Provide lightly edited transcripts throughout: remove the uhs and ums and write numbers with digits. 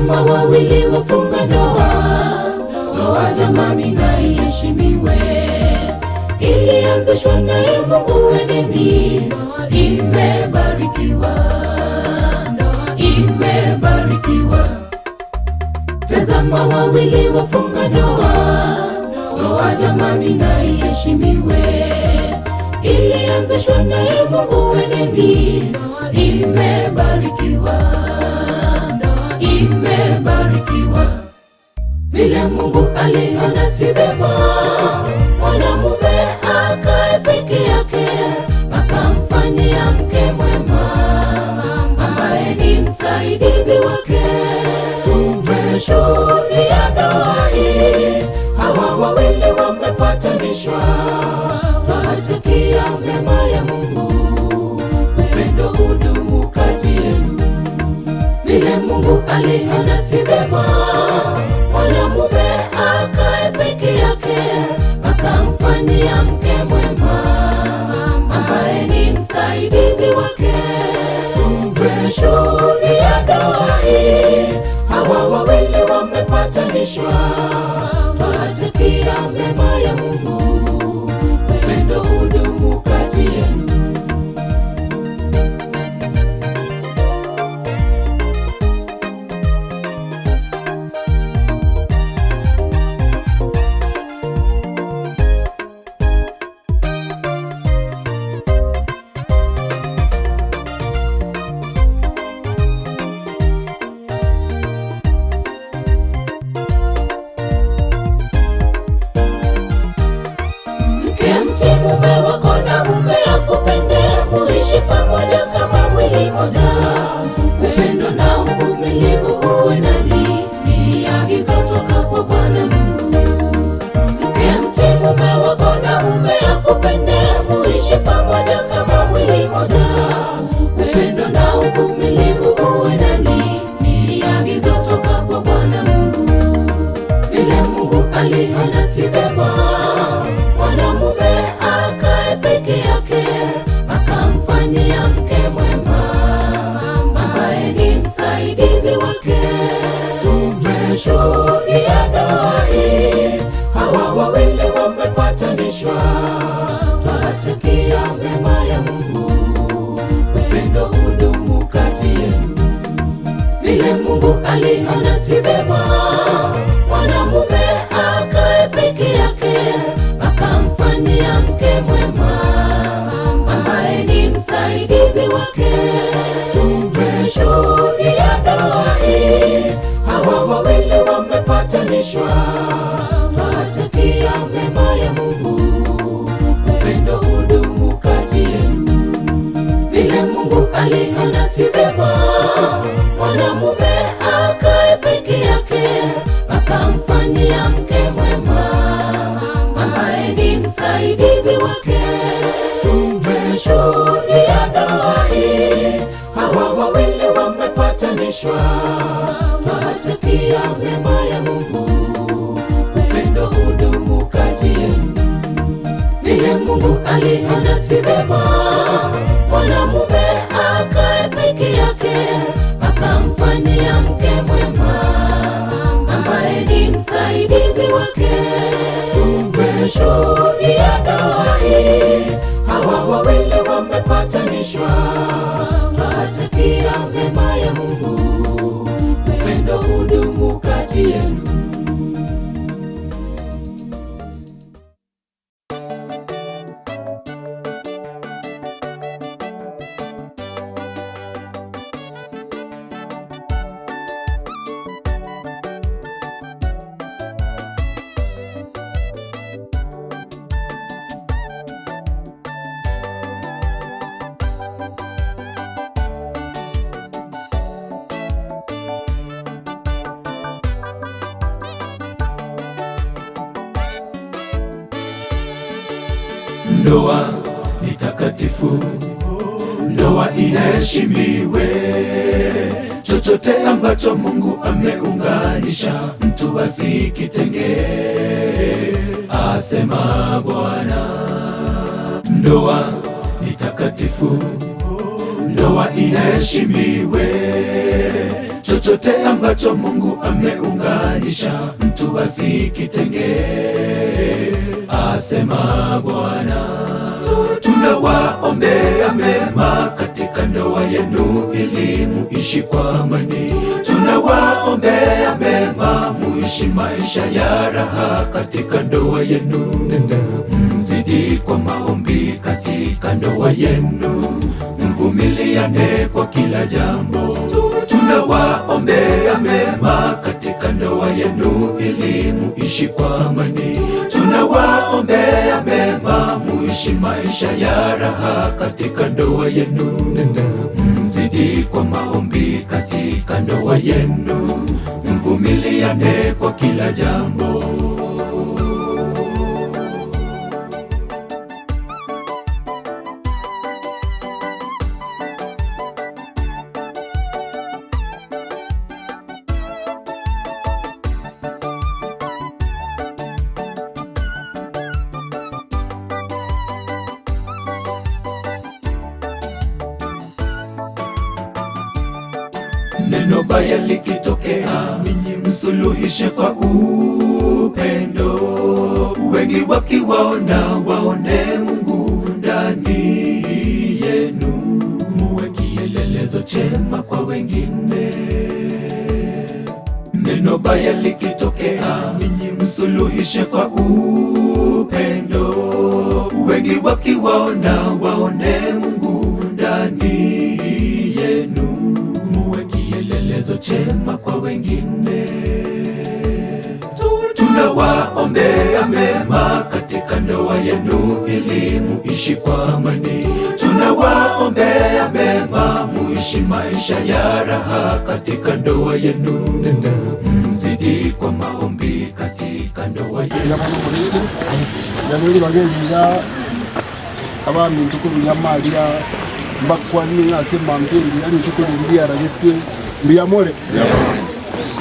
Tazama wawili wafunga ndoa, ndoa jamani na iheshimiwe. Ilianzishwa naye Mungu Edeni, imebarikiwa, imebarikiwa. Tazama wawili wafunga ndoa, ndoa jamani na iheshimiwe. Ilianzishwa naye Mungu Edeni, imebarikiwa, imebarikiwa. Vile Mungu aliona si vema mwanamume akae peke yake, akamfanyia mke mwema ambaye ni msaidizi wake. Tumeshuhudia ndoa hii, hawa wawili wamepatanishwa, twawatakia mema ya Mungu, upendo hudumu kati yenu vile Mungu aliona si vema mwanamume akae peke yake, akamfanyia mke mwema ambaye ni msaidizi wake. Tumeshuhudia ndoa hii, hawa wawili wamepatanishwa, twawatakia mema ya Mungu, upendo hudumu kati yenu. Mke mtii mume wako na mume akupende, muishi pamoja kama mwili moja. Upendo na uvumilivu uwe nanyi, ni agizo toka kwa Bwana Mungu. Mke mtii mume wako na mume akupende, muishi pamoja kama mwili moja. Upendo na uvumilivu uwe nanyi, ni agizo toka kwa Bwana Mungu. Vile Mungu aliona si vema mwanamume akae peke yake, akamfanyia mke mwema ambaye ni msaidizi wake. Tumeshuhudia ndoa hii, hawa wawili wamepatanishwa, twawatakia mema ya Mungu, upendo hudumu kati yenu vile Mungu aliona si vema mwanamume akae peke yake, akamfanyia mke mwema ambaye ni msaidizi wake. Tumeshuhudia ndoa hii, hawa wawili wamepatanishwa, twawatakia mema ya Mungu, upendo hudumu kati yenu vile Mungu aliona si vema mwanamume akae peke yake, akamfanyia mke mwema ambaye ni msaidizi wake. Tumeshuhudia ndoa hii, hawa wawili wamepatanishwa, twawatakia mema ya Mungu, upendo hudumu kati yenu vile Mungu aliona si vema mwanamume akae peke yake, akamfanyia mke mwema ambaye ni msaidizi wake. Tumeshuhudia ndoa hii, hawa wawili wamepatanishwa, twawatakia mema ya Mungu, upendo hudumu kati yenu. Ndoa ni takatifu, ndoa iheshimiwe. Chochote ambacho Mungu ameunganisha, mtu asikitenge, asema Bwana. Ndoa ni takatifu, ndoa iheshimiwe. Chochote ambacho Mungu ameunganisha, mtu asikitenge, asema Bwana. Tunawaombea mema katika ndoa yenu ili muishi kwa amani. Tunawaombea mema muishi maisha ya raha katika ndoa yenu. Mzidi kwa maombi katika ndoa yenu, mvumiliane kwa kila jambo. Tunawaombea mema katika ndoa yenu ili muishi kwa amani. Tunawaombea mema muishi maisha ya raha katika ndoa yenu. Mzidi kwa maombi katika ndoa yenu, mvumiliane kwa kila jambo. Neno baya likitokea, ninyi msuluhishe kwa upendo. Wengi wakiwaona waone Mungu ndani yenu, muwe kielelezo chema kwa wengine. Neno baya likitokea, ninyi msuluhishe kwa upendo. Wengi wakiwaona waone Mungu ndani yenu, muwe kielelezo chema kwa wengine. Tunawaombea mema katika ndoa yenu ili muishi kwa amani. Tunawaombea mema muishi maisha ya raha katika ndoa yenu. Mzidi kwa maombi katika ndoa yenu. Yabere bageriga abaminto kobuya amaria mbakwanie ng'a ase emambia engiya rituko riria riaragetwe mbuya more?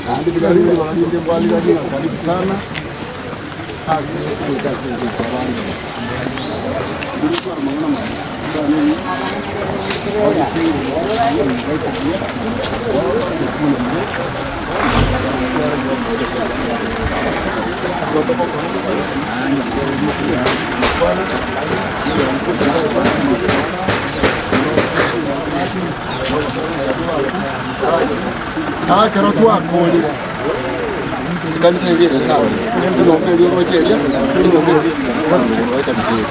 Naende buna rinde barinde mbwariganie ng'a karibu sana ase goika ase engencho abande. Ekero twakorire ekanisa eria ere sawa, enyomba eria oroche eria, enyomba eria ero ekanisa eye.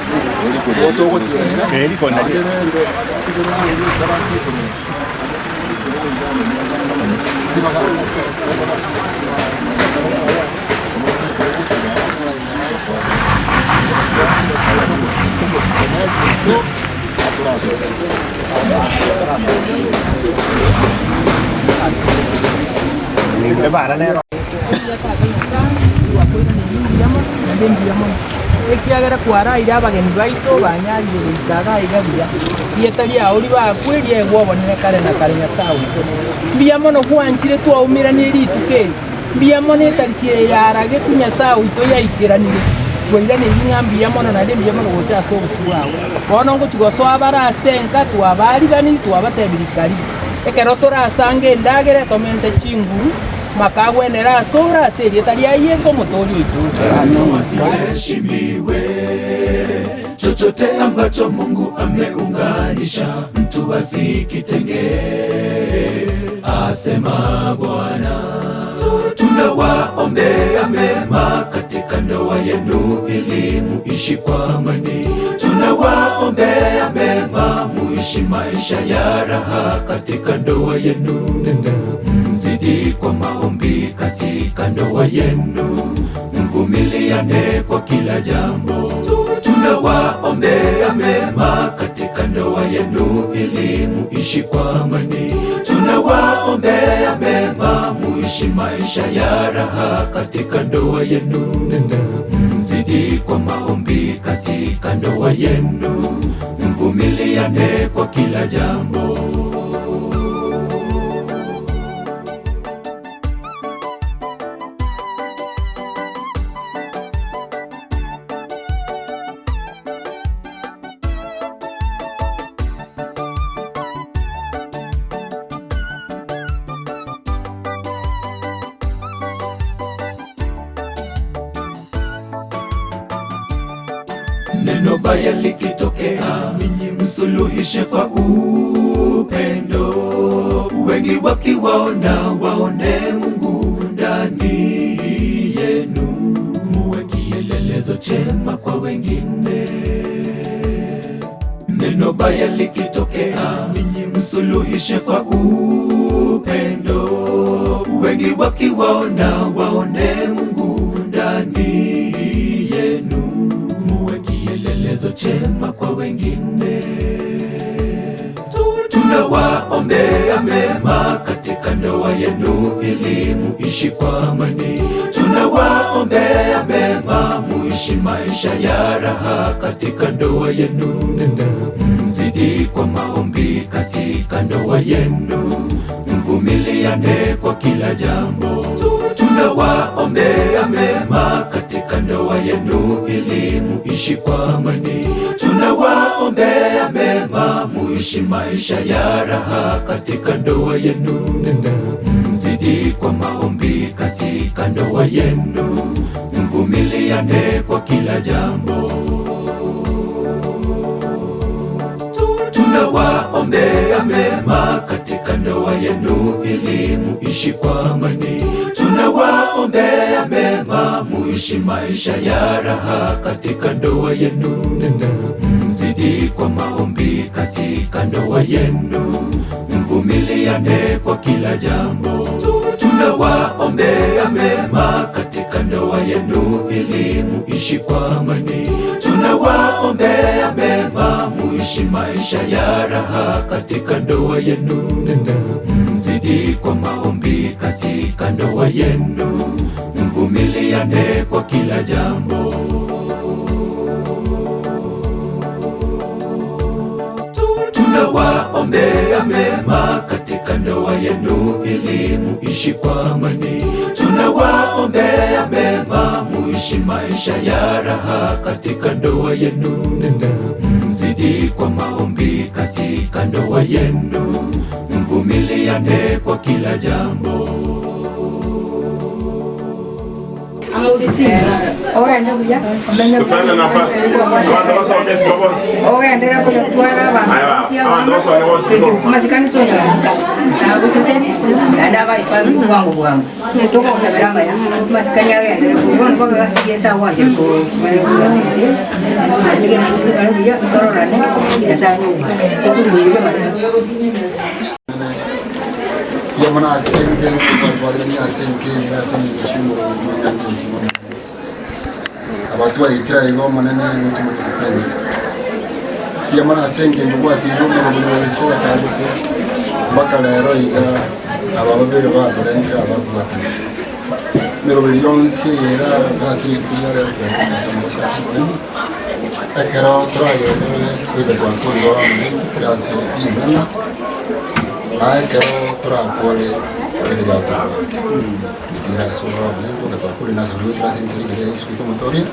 Igo togotira iga, naende rende ekero omonto oikaranse ekenyoro, Ekiagera kwaraire abageni baito banyarire goika iga iga buya, rieta riao ribakwe riaegwe obonene kare na kare Nyasae oito. Mbuya mono gwanchire twaumeranie rituko eri, mbuya mono etariki eye yaragetwe Nyasae oito yaikeranire, Twairaneirie ng'a mbuya mono naende mbuya mono gocha ase obosio bwao. Bono ngochia gosoa bare ase enka, twabaariganirie, twabatebirie karibu. Ekero torasange endagera etomente chinguru, maka agwenere asore ase erieta ria Yeso Omotooria oito. Ndoa iheshimiwe. Chochote ambacho Mungu ameunganisha, mtu asikitenge, asema Bwana. Tunawaombea mema katika ndoa yenu ili muishi kwa amani. Tunawaombea mema muishi maisha ya raha katika ndoa yenu. Mzidi kwa maombi katika ndoa yenu, mvumiliane kwa kila jambo. Tunawaombea mema katika ndoa yenu ili muishi kwa amani. Tunawaombea mema muishi maisha ya raha katika ndoa yenu. Mzidi kwa maombi katika ndoa yenu, mvumiliane kwa kila jambo. Neno baya likitokea, ninyi msuluhishe kwa upendo. Wengi wakiwaona waone Mungu ndani yenu, muwe kielelezo chema kwa wengine. Neno baya likitokea, ninyi msuluhishe kwa upendo. Wengi wakiwaona waone Mungu ndani yenu, muwe kielelezo chema kwa wengine. Tunawaombea mema katika ndoa yenu ili muishi kwa amani. Tunawaombea mema muishi maisha ya raha katika ndoa yenu. Mzidi kwa maombi katika ndoa yenu, mvumiliane kwa kila jambo. Tunawaombea mema katika ndoa yenu ili muishi kwa amani. Tunawaombea mema muishi maisha ya raha katika ndoa yenu. Mzidi kwa maombi katika ndoa yenu, mvumiliane kwa kila jambo. Tunawaombea mema katika ndoa yenu ili muishi kwa amani. Tunawaombea mema muishi maisha ya raha katika ndoa yenu. Mzidi kwa maombi katika ndoa yenu, mvumiliane kwa kila jambo. Tunawaombea mema katika ndoa yenu ili muishi kwa amani. Tunawaombea mema muishi maisha ya raha katika ndoa yenu. Mzidi kwa maombi katika ndoa yenu, mvumiliane kwa kila jambo. Tunawaombea mema katika ndoa yenu ili muishi kwa amani. Tunawaombea mema muishi maisha ya raha katika ndoa yenu. Mzidi kwa maombi katika ndoa yenu, mvumiliane kwa kila jambo. Tupende nafasi. Abantu basoke siko bonsi. Ogendera kuyatwara Aya, abantu basoke bonsi siko. masikani bwangu bwangu tokosabiramba ya masikani agendera kubwangu wanje tororane Yamana asenke kubatwalira asenke asenke shimuro yange nchimo abatwa ikira igo manene mutima kipenzi yamana asenke ngwa singo mu buli soka chajete mpaka lero iga aba babiri batorengera abakubata mirobiri yonsi era gasiri kuyare kusamucha ekero turagendere kwiga twakurwa kirasi bingana naekero turakore ethigatũra tirasũra mũndũ twakũrĩ na sababu tũracenjeria Yesu kũmũtũria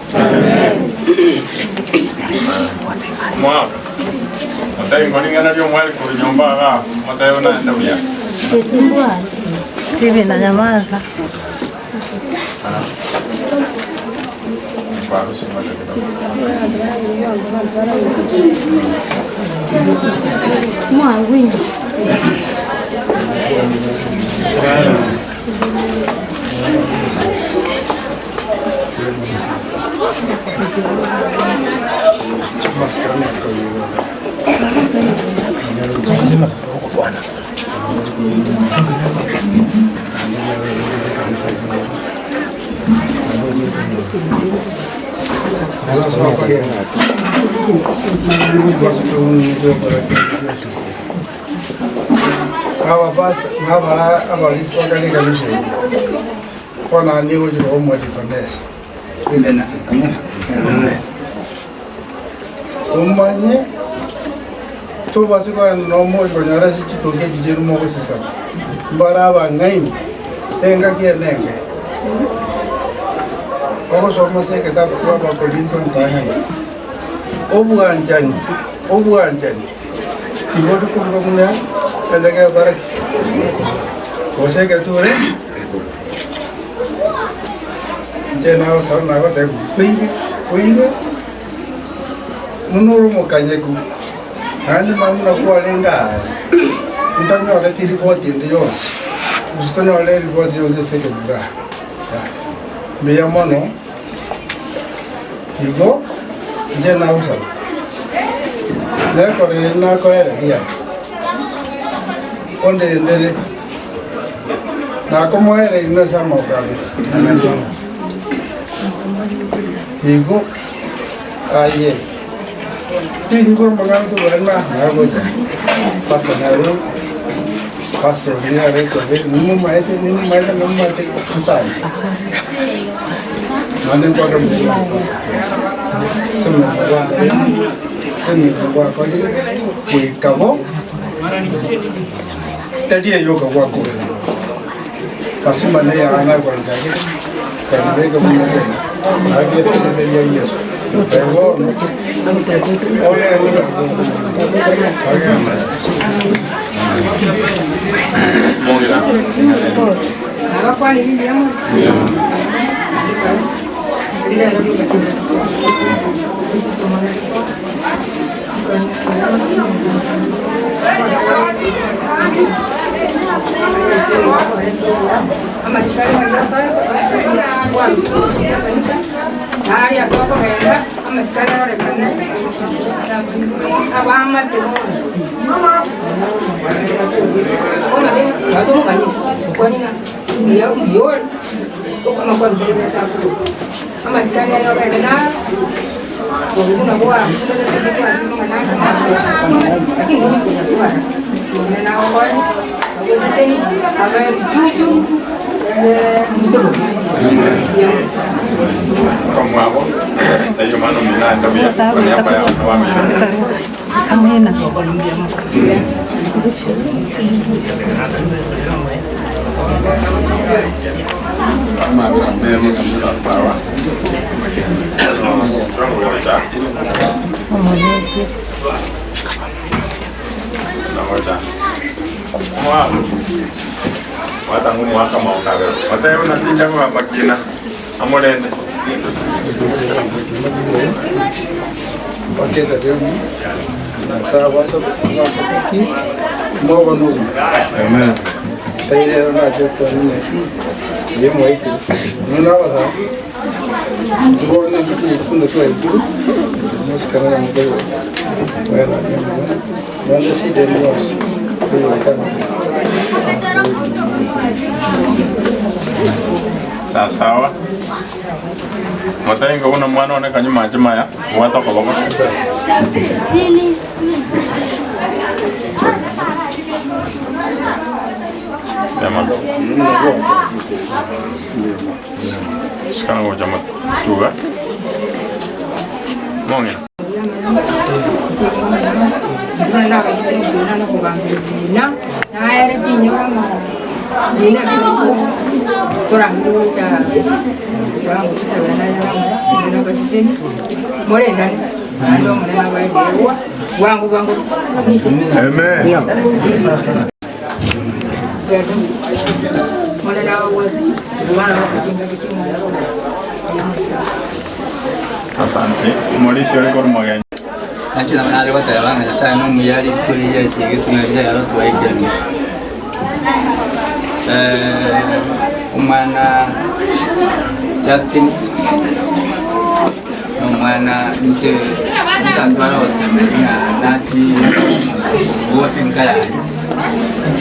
Mwaka. Matayo ngolingana lyo mwali ku nyumba ga matayo na ndabuya. Hivi na nyamaza. Kwa rusi matayo. Mwangwinyi. Aba abalisi bakalekalisha kona niwojira omwadikonesa umanye tubasi kona nomojikonyora sichitoke chicherumo gosisaba mbara abang'aini engaki enenge ogosoma ase eketabu kwa Abakorinto ntang'ani obwanchani obwanchani tibori kobuga buna endege baraki gose egeture inche nagosaba nagoteba koire koire Buna ore omokanyeku, naende manya buna kwarenge aare, ntanyoreti ripoti ende yonsi, gose tonyore eripoti yonsi ase ekenyoro aa. Yaya. Mbuya mono, igo inche nagosaba, nekorere nakoereria, ondendere, nakomoereria inwe ase amaboko abere. Igo aye tinkora amang'ana korwa aria nagocha pastor naro pastor oria nare kobe nimumaete nimumaete nimumaete motari naende nkwake mbuya ase omoremo gwakorire ase omoremo gwakorire goika bo tari eyoka gwakorire Lasima neyang'ana kwanchake kwanibeka buna kenya nagetereria Yesu. Naye bono Omwabo, eyo mano mina ndabuya, kwa niaba ya abamina. Sawa. Watangu mwaka maukabero. Watayo natinja kwa makina. Amolende. Baketa sehemu sawa basabiki mwobo nubu Amen. tairero nache kwanina ki ye mwaiki nuna basa tubone kisi kundo kwa ikuru musikana na mdogo wela nonde si denios Sawa sawa. Matainga una mwana oneka nyuma chimaya. Wata koboko. Yama. Shikana goja matuga. Monge. Asante. Molisi ori kor mageny. Nachira manare goteba ng'a Nyasaye na omuya rituko riria riachigete ng'a riria ero twaikirania. Omwana Justin na omwana inche ntatwara ogosemeria ng'a nachi kobua enka yaye,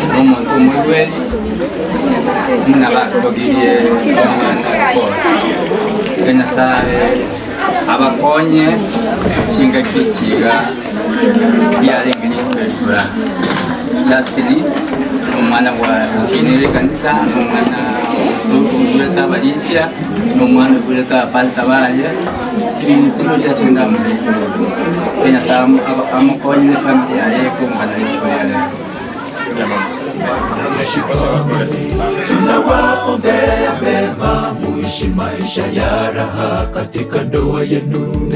na omonto omoigweri buna batogirie omwana Paul. Iga Nyasaye abakonye chingaki echi iga riarenge rikoigora. Justin nomwana bwa okinire ekanisa, nomwana oigwete abarisia, nomwana oigwete abapastor baye, tindi ase ndamorete. Iga Nyasaye amokonye ne efamiri yaye ekongana rituko ria rero. Tunawaombea mema, muishi maisha ya raha katika ndoa yenu,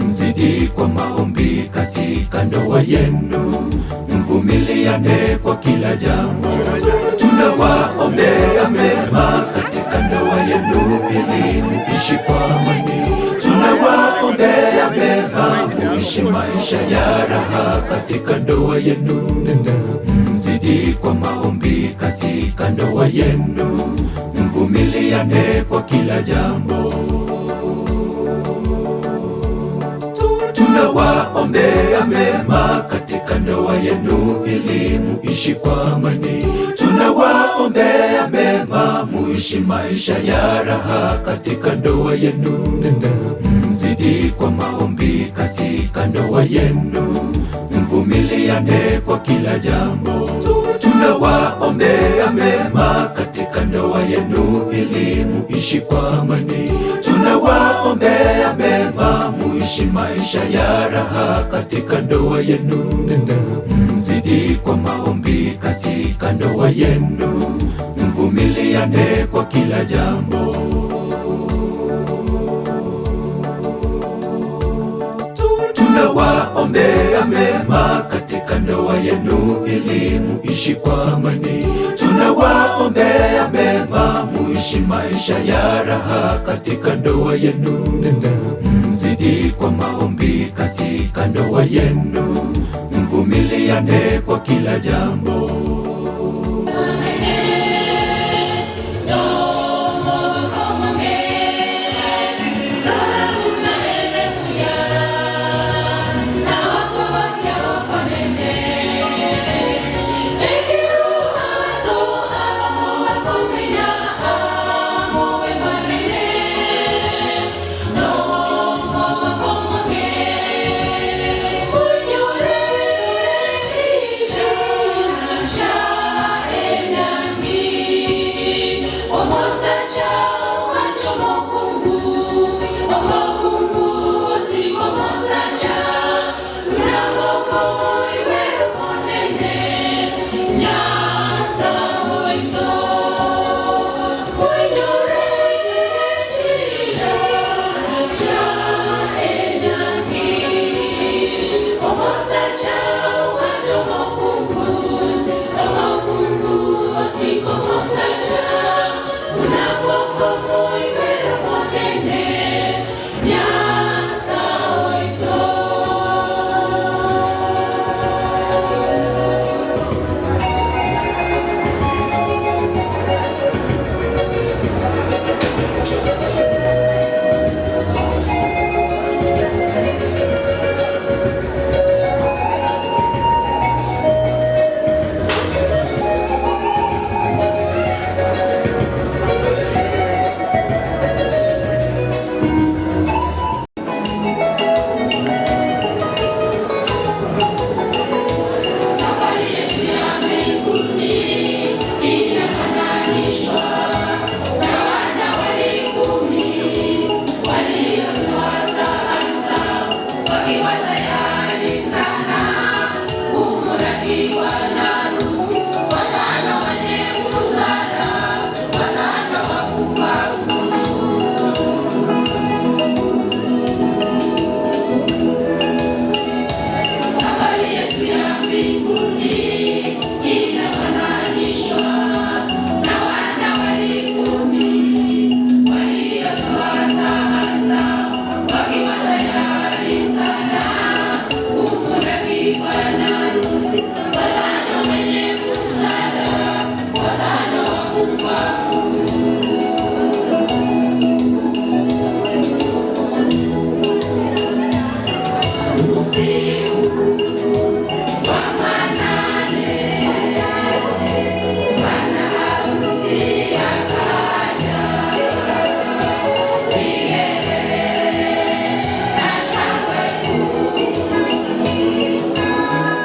mzidi kwa maombi katika ndoa yenu, mvumiliane kwa kila jambo. Tunawaombea mema katika ndoa yenu, ili muishi kwa amani. Tunawaombea mema, muishi maisha ya raha katika ndoa yenu, mzidi kwa maombi katika ndoa yenu, mvumiliane kwa kila jambo. Tunawaombea mema katika ndoa yenu ili muishi kwa amani. Tunawaombea mema muishi maisha ya raha katika ndoa yenu, mzidi kwa maombi katika ndoa yenu, mvumiliane kwa kila jambo. Tunawaombea mema katika ndoa yenu ili muishi kwa amani. Tunawaombea mema muishi maisha ya raha katika ndoa yenu, mzidi kwa maombi katika ndoa yenu, mvumiliane kwa kila jambo. Tunawaombea mema katika ndoa yenu ili muishi kwa amani. Tunawaombea mema muishi maisha ya raha katika ndoa yenu, mzidi kwa maombi katika ndoa yenu, mvumiliane kwa kila jambo.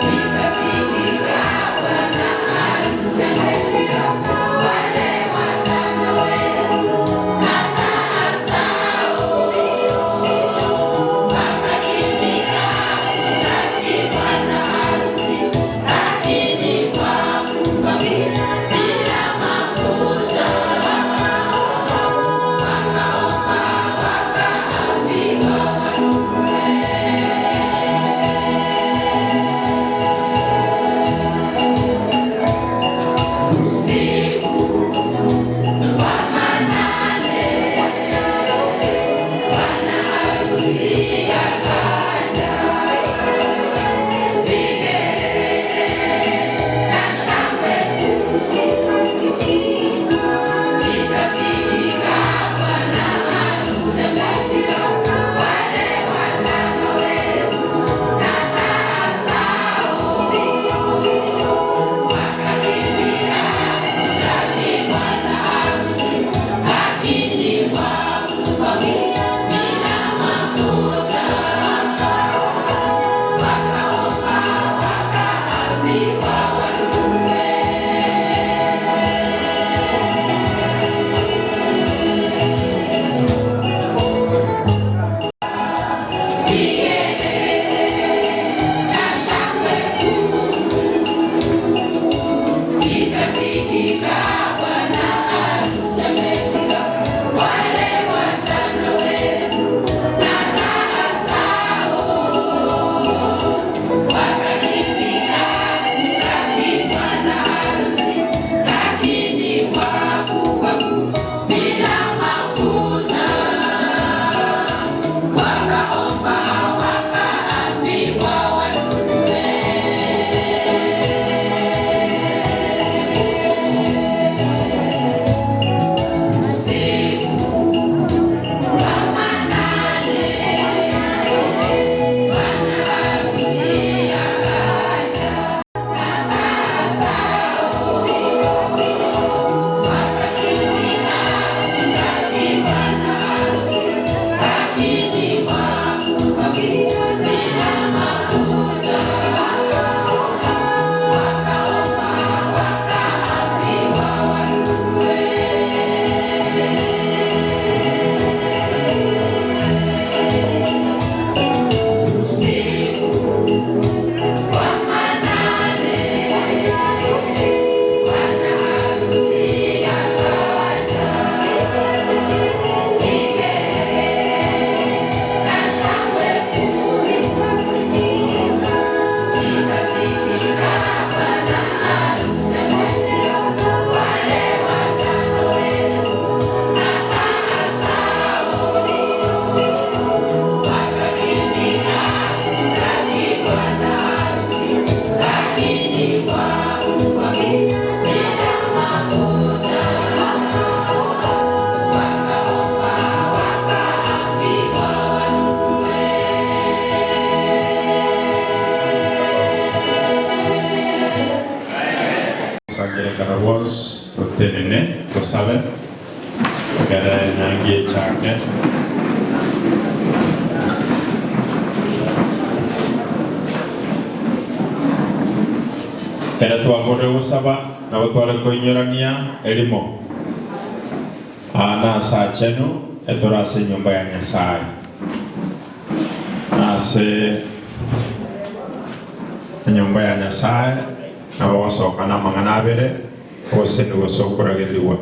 Sika, sika. Omosangererekano bwonsi totenene tosabe, ekero enyangi echake. Ekero twakorire gosaba, nabo tware koinyorania erimo. Aa nase aachenu etore ase enyomba ya Nyasae, na ase enyomba ya Nyasae nabo gosoka namang'ana abere, ogoseseniwa gose okoragererigwa.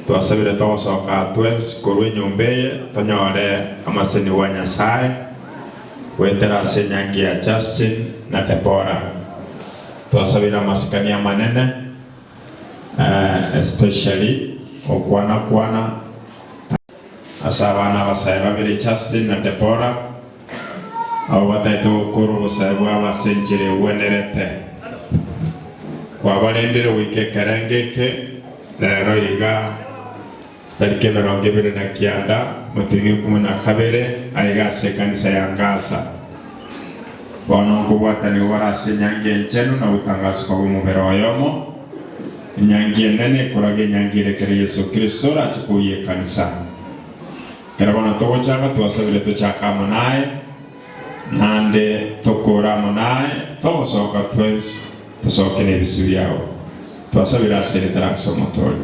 Twasabire togosoka twensi korwa enyomba eye tonyore amasesenigwa a Nyasae goetera ase enyangi ya Justin na Deborah. Twasabire amasikani amanene Especially okwana kwana ase abana abasae babere Justin na Deborah abwo bataete gokora obosae bwabo ase enchera egwenerete. Kwabarendire goika ekerengo eke rero iga chitariki 29 motienyi 12 aiga ase ekanisa ya Ngasa. Bono nkobwatanigwa bare ase enyangi enchenu na ogotangaswa kw'omobere oyomo, enyangi enene ekoraga enyangi ere ekero Yeso Kristo orache koyia ekanisa. Ekero bono togochaka twasabire tochake amo naye, naende tokore amo naye, togosoka twensi tosoke nebisio biao. Twasabire ase erieta ria Ase Omotoori.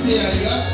Aya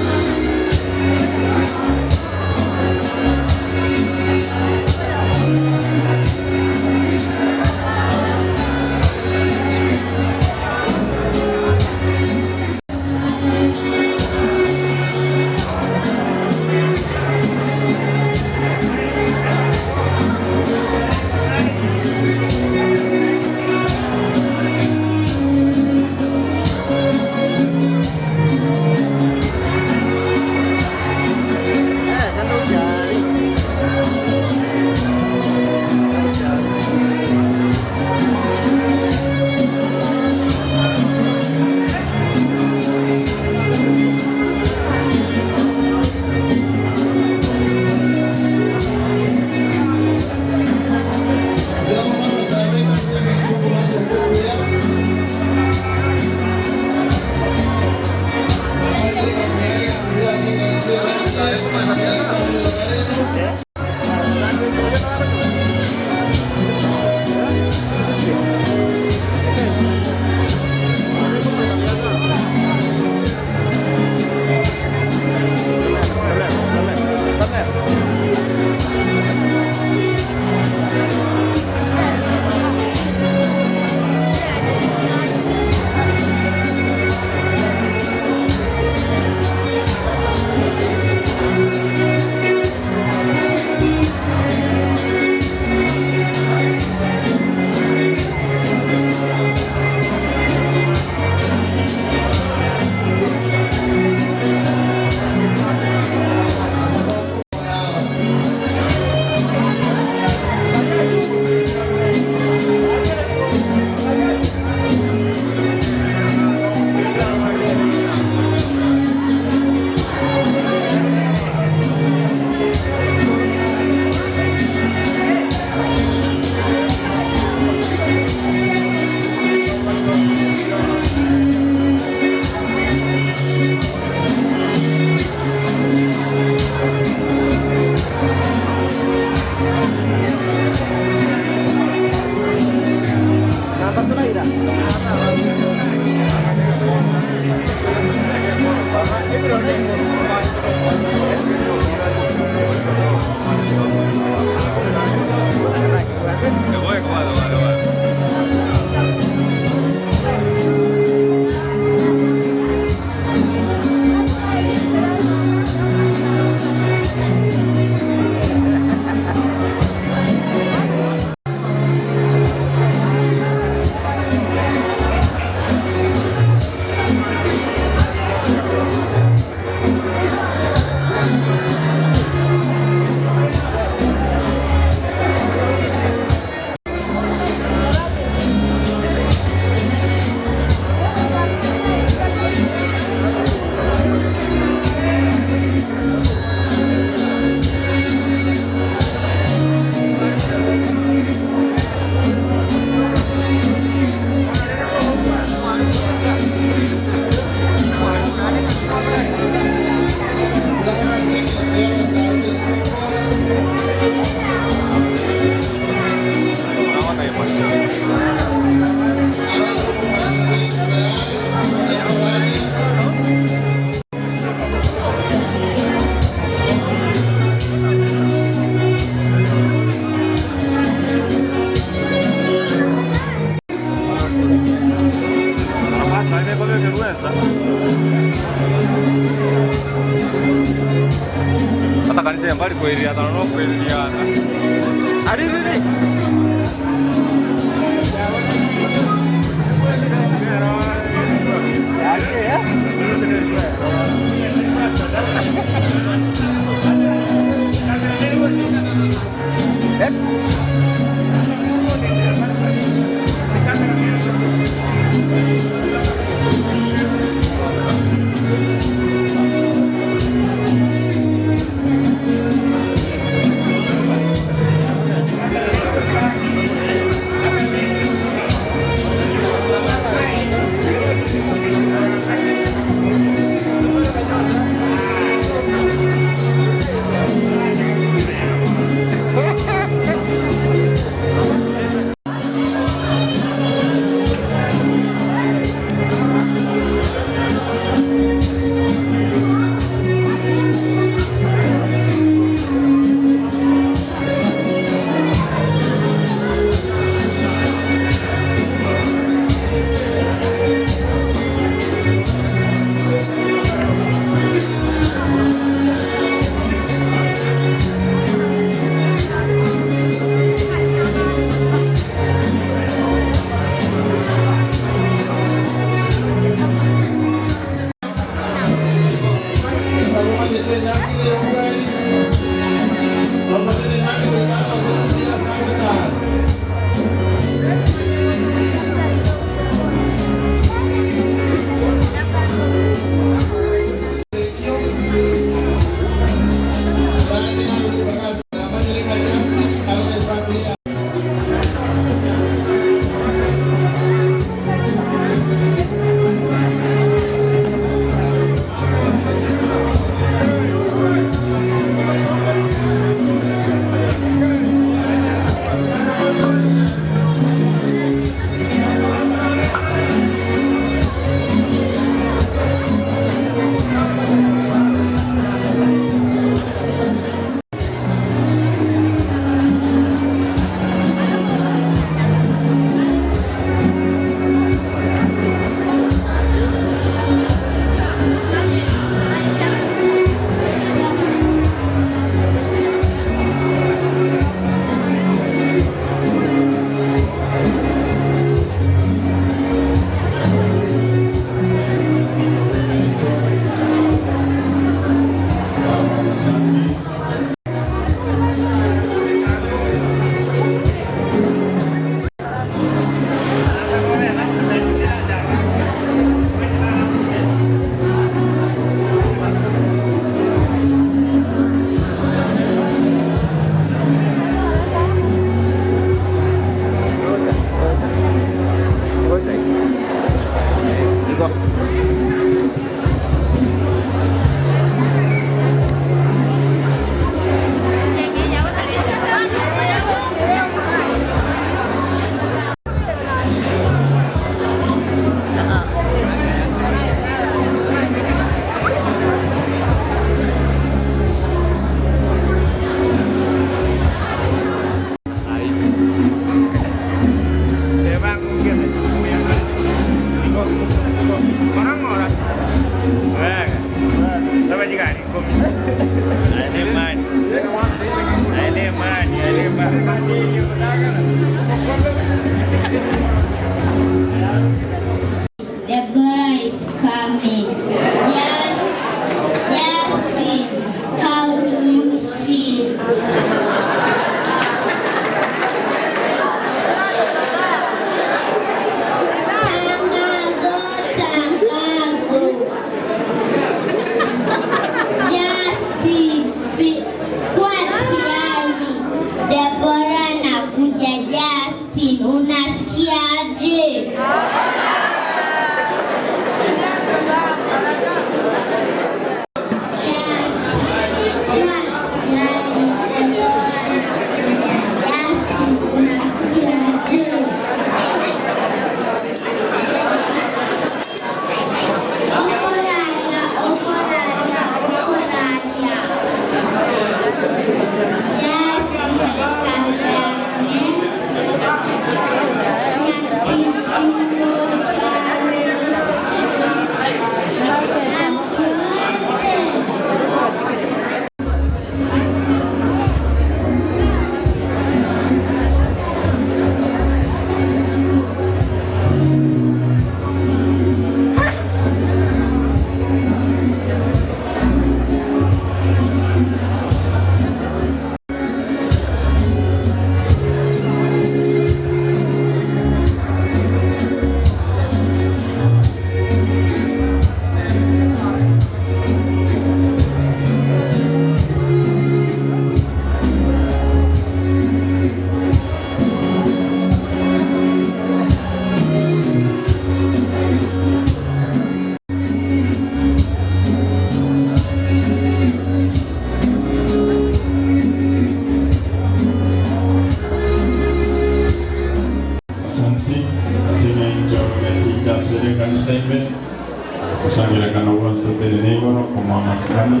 amasikani,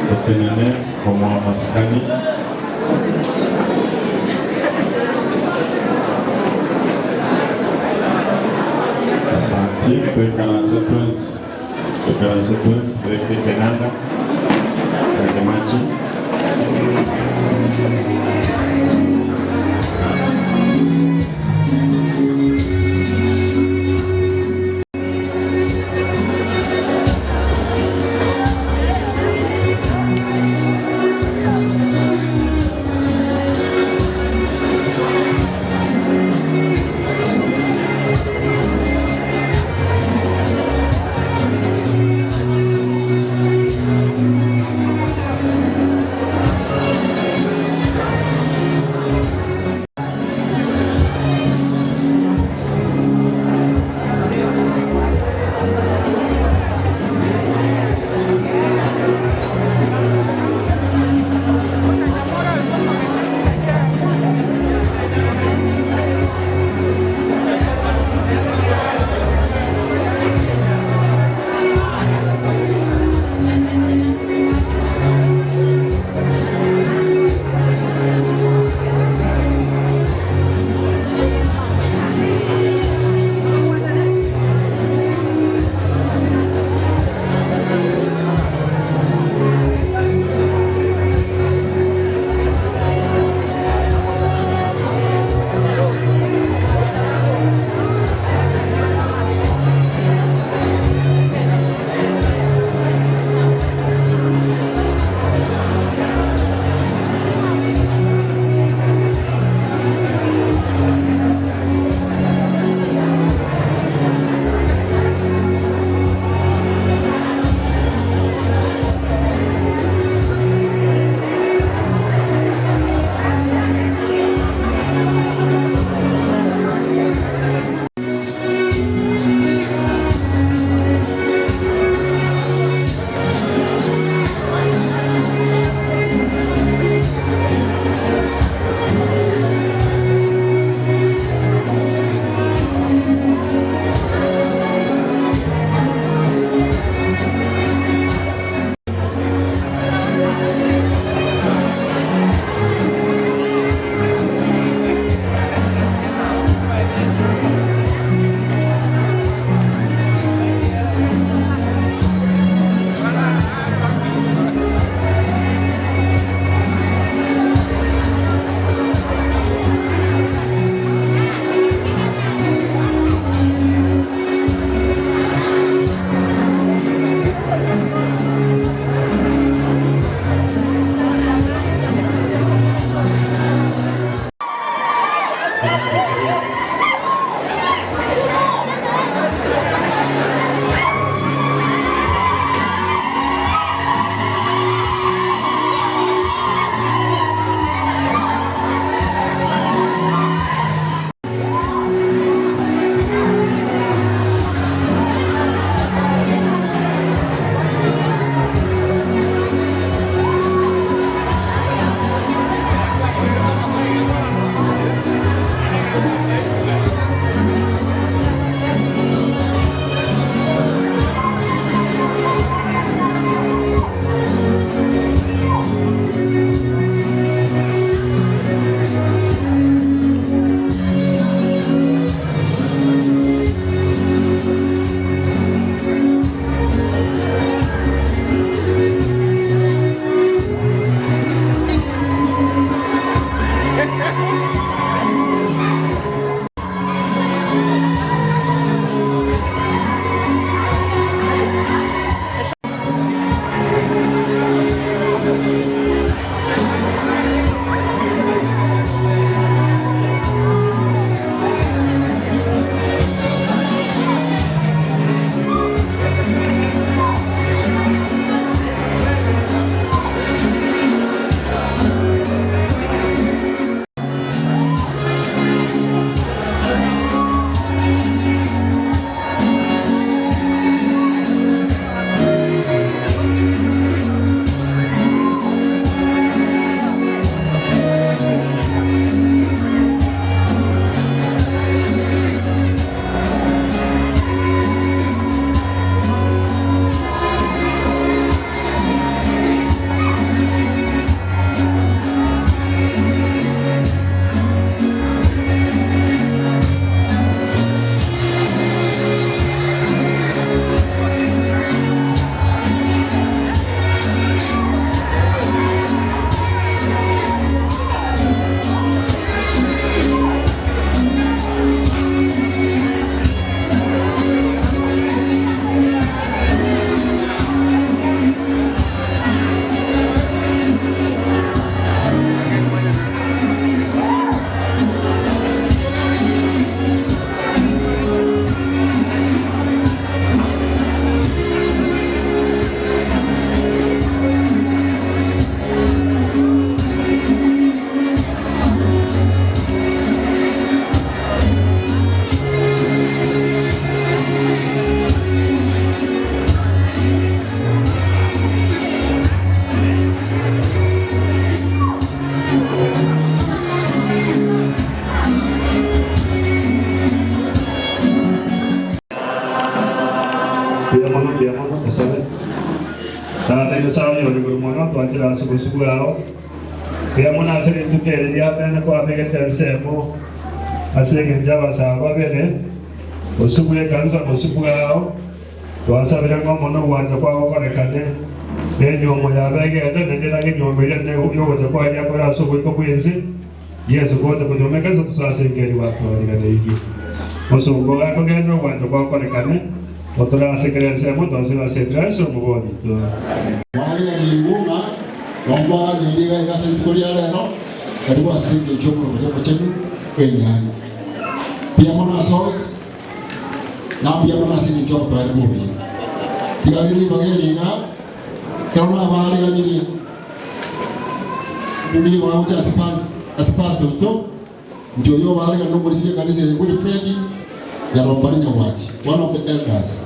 totenene komoa amasikani. Asanti, toikaranse twensi, toikaranse twensi, tobeke ekenanda, tobeke amache. Mbuya mono, mbuya mono, tosabe. Tata Nyasae oyore igoro mono, twanchire ase obosio bwao. Mbuya mono ase rituko eri riamene kwabegete ensemo ase engencho y'abasae babere, bosio bw'ekanisa bosio bwao. Twasabire ng'a omonene ogwancha kwao gokorekane, na enyuomo yabo egende, naende erage enyuomo eria enene y'ogocha kwaye yakore ase oboiko bw'ense. Yeso gocha konyuoma ekanisa tosase engeria gwatwariganeirie. Mosongo gakogenderera ogwancha kwao gokorekane, gotore ase kera ensemo, twasabire ase Kristo Omobori oito. Mwariganigwe ng'a nombaganirie iga iga ase rituko ria rero, karibu ase engencho y'omoroberi omochenu bw'enyangi. Mbuya mono ase onsi, na mbuya mono ase engencho y'obotoereru bw'obuya. Tiga ng'ire ribaga eri iga, ekero nabariganirie, nigo bagocha ase pas- ase pastor oito, inche oyio obaariganie nomorisia bw'ekanisa eye Wilfred Nyarombani Nyagwachi, one of the elders.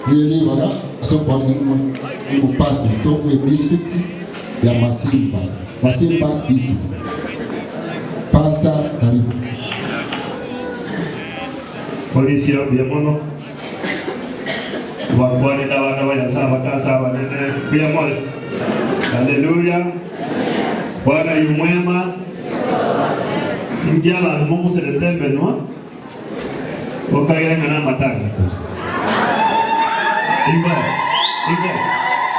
Ng'ire ribaga ase okoarigania omo- omopastor oito bw'edistrict ya Masimba, Masimba District. Pastor, karibu. Polisi mbuya mono bakwanete abana ba Nyasae abakasa abanene mbuya more haleluya Bwana yu mwema inki abanto mogoserete emenwa okagera ng'a namatanga tore igo igo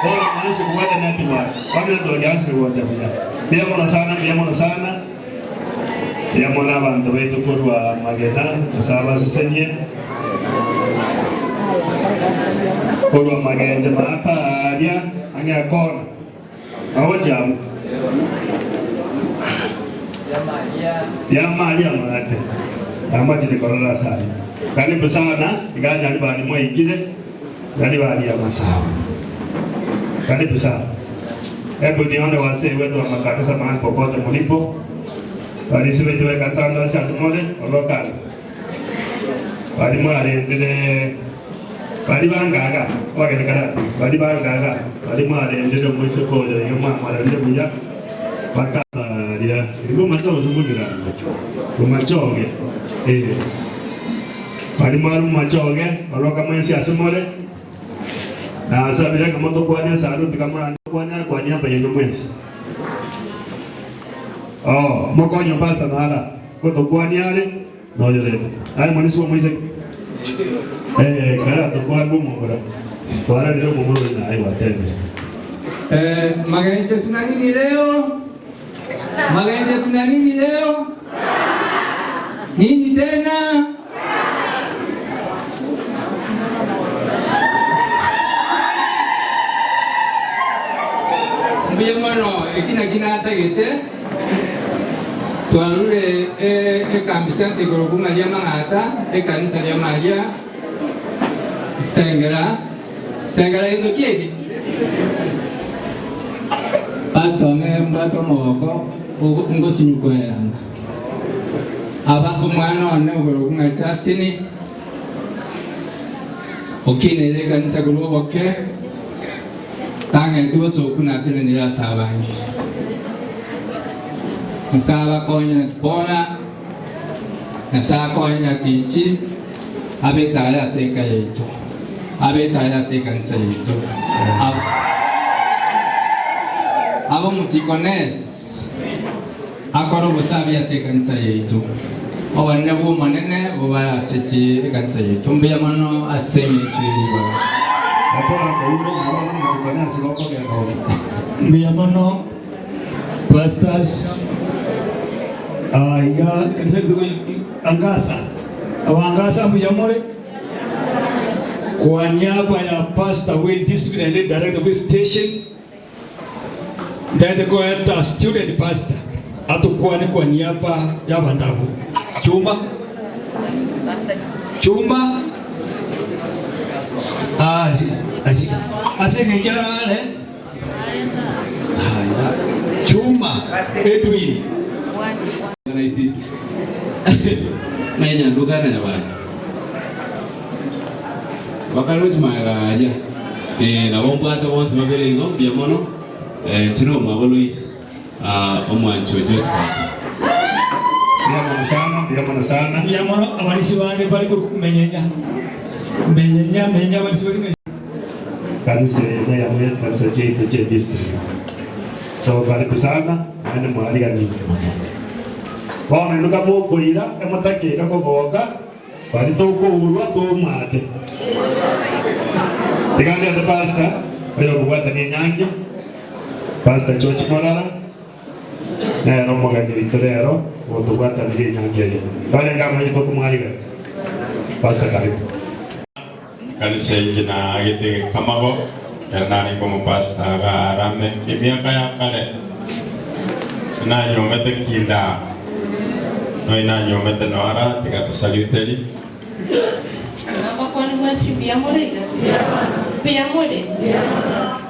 bono mwanse kobwata network bono network yansire gocha buya mbuya mono sana mbuya mono sana Mbuya mono abanto baito korwa magena, Nyasae abasesenie. Korwa magencho maata aaria ang'e akona, agochia abwo. Riama aria amaate, namachire korora ase ayio. Karibu sana, iga Nyaribari mwaikire, Nyaribari ya Masaba. Karibu sana. Hebu nione wasee wetu wa makanisa mahali popote mulipo, barisi baitu b'ekanisa ande onsi ase more, orokare. Baria mwarendire, baria bangaga, abageni karati, baria bangaga, baria mwarendire omoiseke oyo iga mwamorerire buya, bakaria, igo omache gose mogirango, omachoge, eh. Baria mware omomachoge, oroka mwensi ase more, Nasabire ng'a motokwanie esaruti kamoranyokwane akwanie mba yaino mwensi. Oh, mokonye Pastor nara gotokwania are noyorete. Aye monisi bw'omoiseke. Eh, kare atokwanie bw'omomura. Twararire omomura oyo naye gwatebire. Eh, Magencho tuna nini leo? Magencho tuna nini leo? Nini tena? Mbuya mono, eki naki natagete twarure ekambi center igoro bung'a ria Mang'ata, ekanisa ria Maria Sengera, Sengera gento ki eke? Pastor one mbwate omogoko ngosinyukwa eyanga. Aba omwana one okorokwa ng'a Justin, okineire ekanisa korwa oboke, tang'eti bosoku natenenire ase abange. Nyasae abakonye na Dibora, Nyasae akonye Nyatichi, abe etaya ase eka yaito, abe etaya ase ekanisa yaito. Abe omotikonesi. Akore obosabi ase ekanisa yaito. Obonene bw'Omonene bobae ase ekanisa yaito. Mbuya mono ase engencho ye ribaga. Mbuya mono pastors iga ekanisa yaito Angasa abangasa mbuya more kwa niaba ya pastor we district naende director bwe station. Ntaete koeta student pastor atokwane kwa niaba y'abanto abwo. Chuma Chuma ah, ase eng'encho arare haya Chuma Edwin Naye nyanduka na nyabani bakarochi magega aria eh, nabo mbwate bonsi babere igo mbuya mono eh, inche nomwabo Lois ah, omwanchi o Josephat. Mbuya mono sana, mbuya mono sana. Mbuya mono abarisia bande bari korwa menyenya menyenya menya abarisia bari menyenya. Ekanisa eye neyemo ye chikanisa chiaito chie district. So karibu sana naende mwariganigwe. Bono inwe kamokoira emotakeire kogoka baria tokourwa tomate. Tiga ndete pastor oyokobwatania enyangi, Pastor George Morara. Nere omogeni oito rero ogotobwatanirie enyangi eye. Barenge amanyete okomwarigania. Pastor karibu. Ekanisa inche naagete gekamago, ekero narenge omopastor iga Arame emiaka ya kare, tinanyuomete kinda, nonya nanyuomete noara tiga tosaluteri. Nabakwani mwensi mbuya more iga? Mbuya more?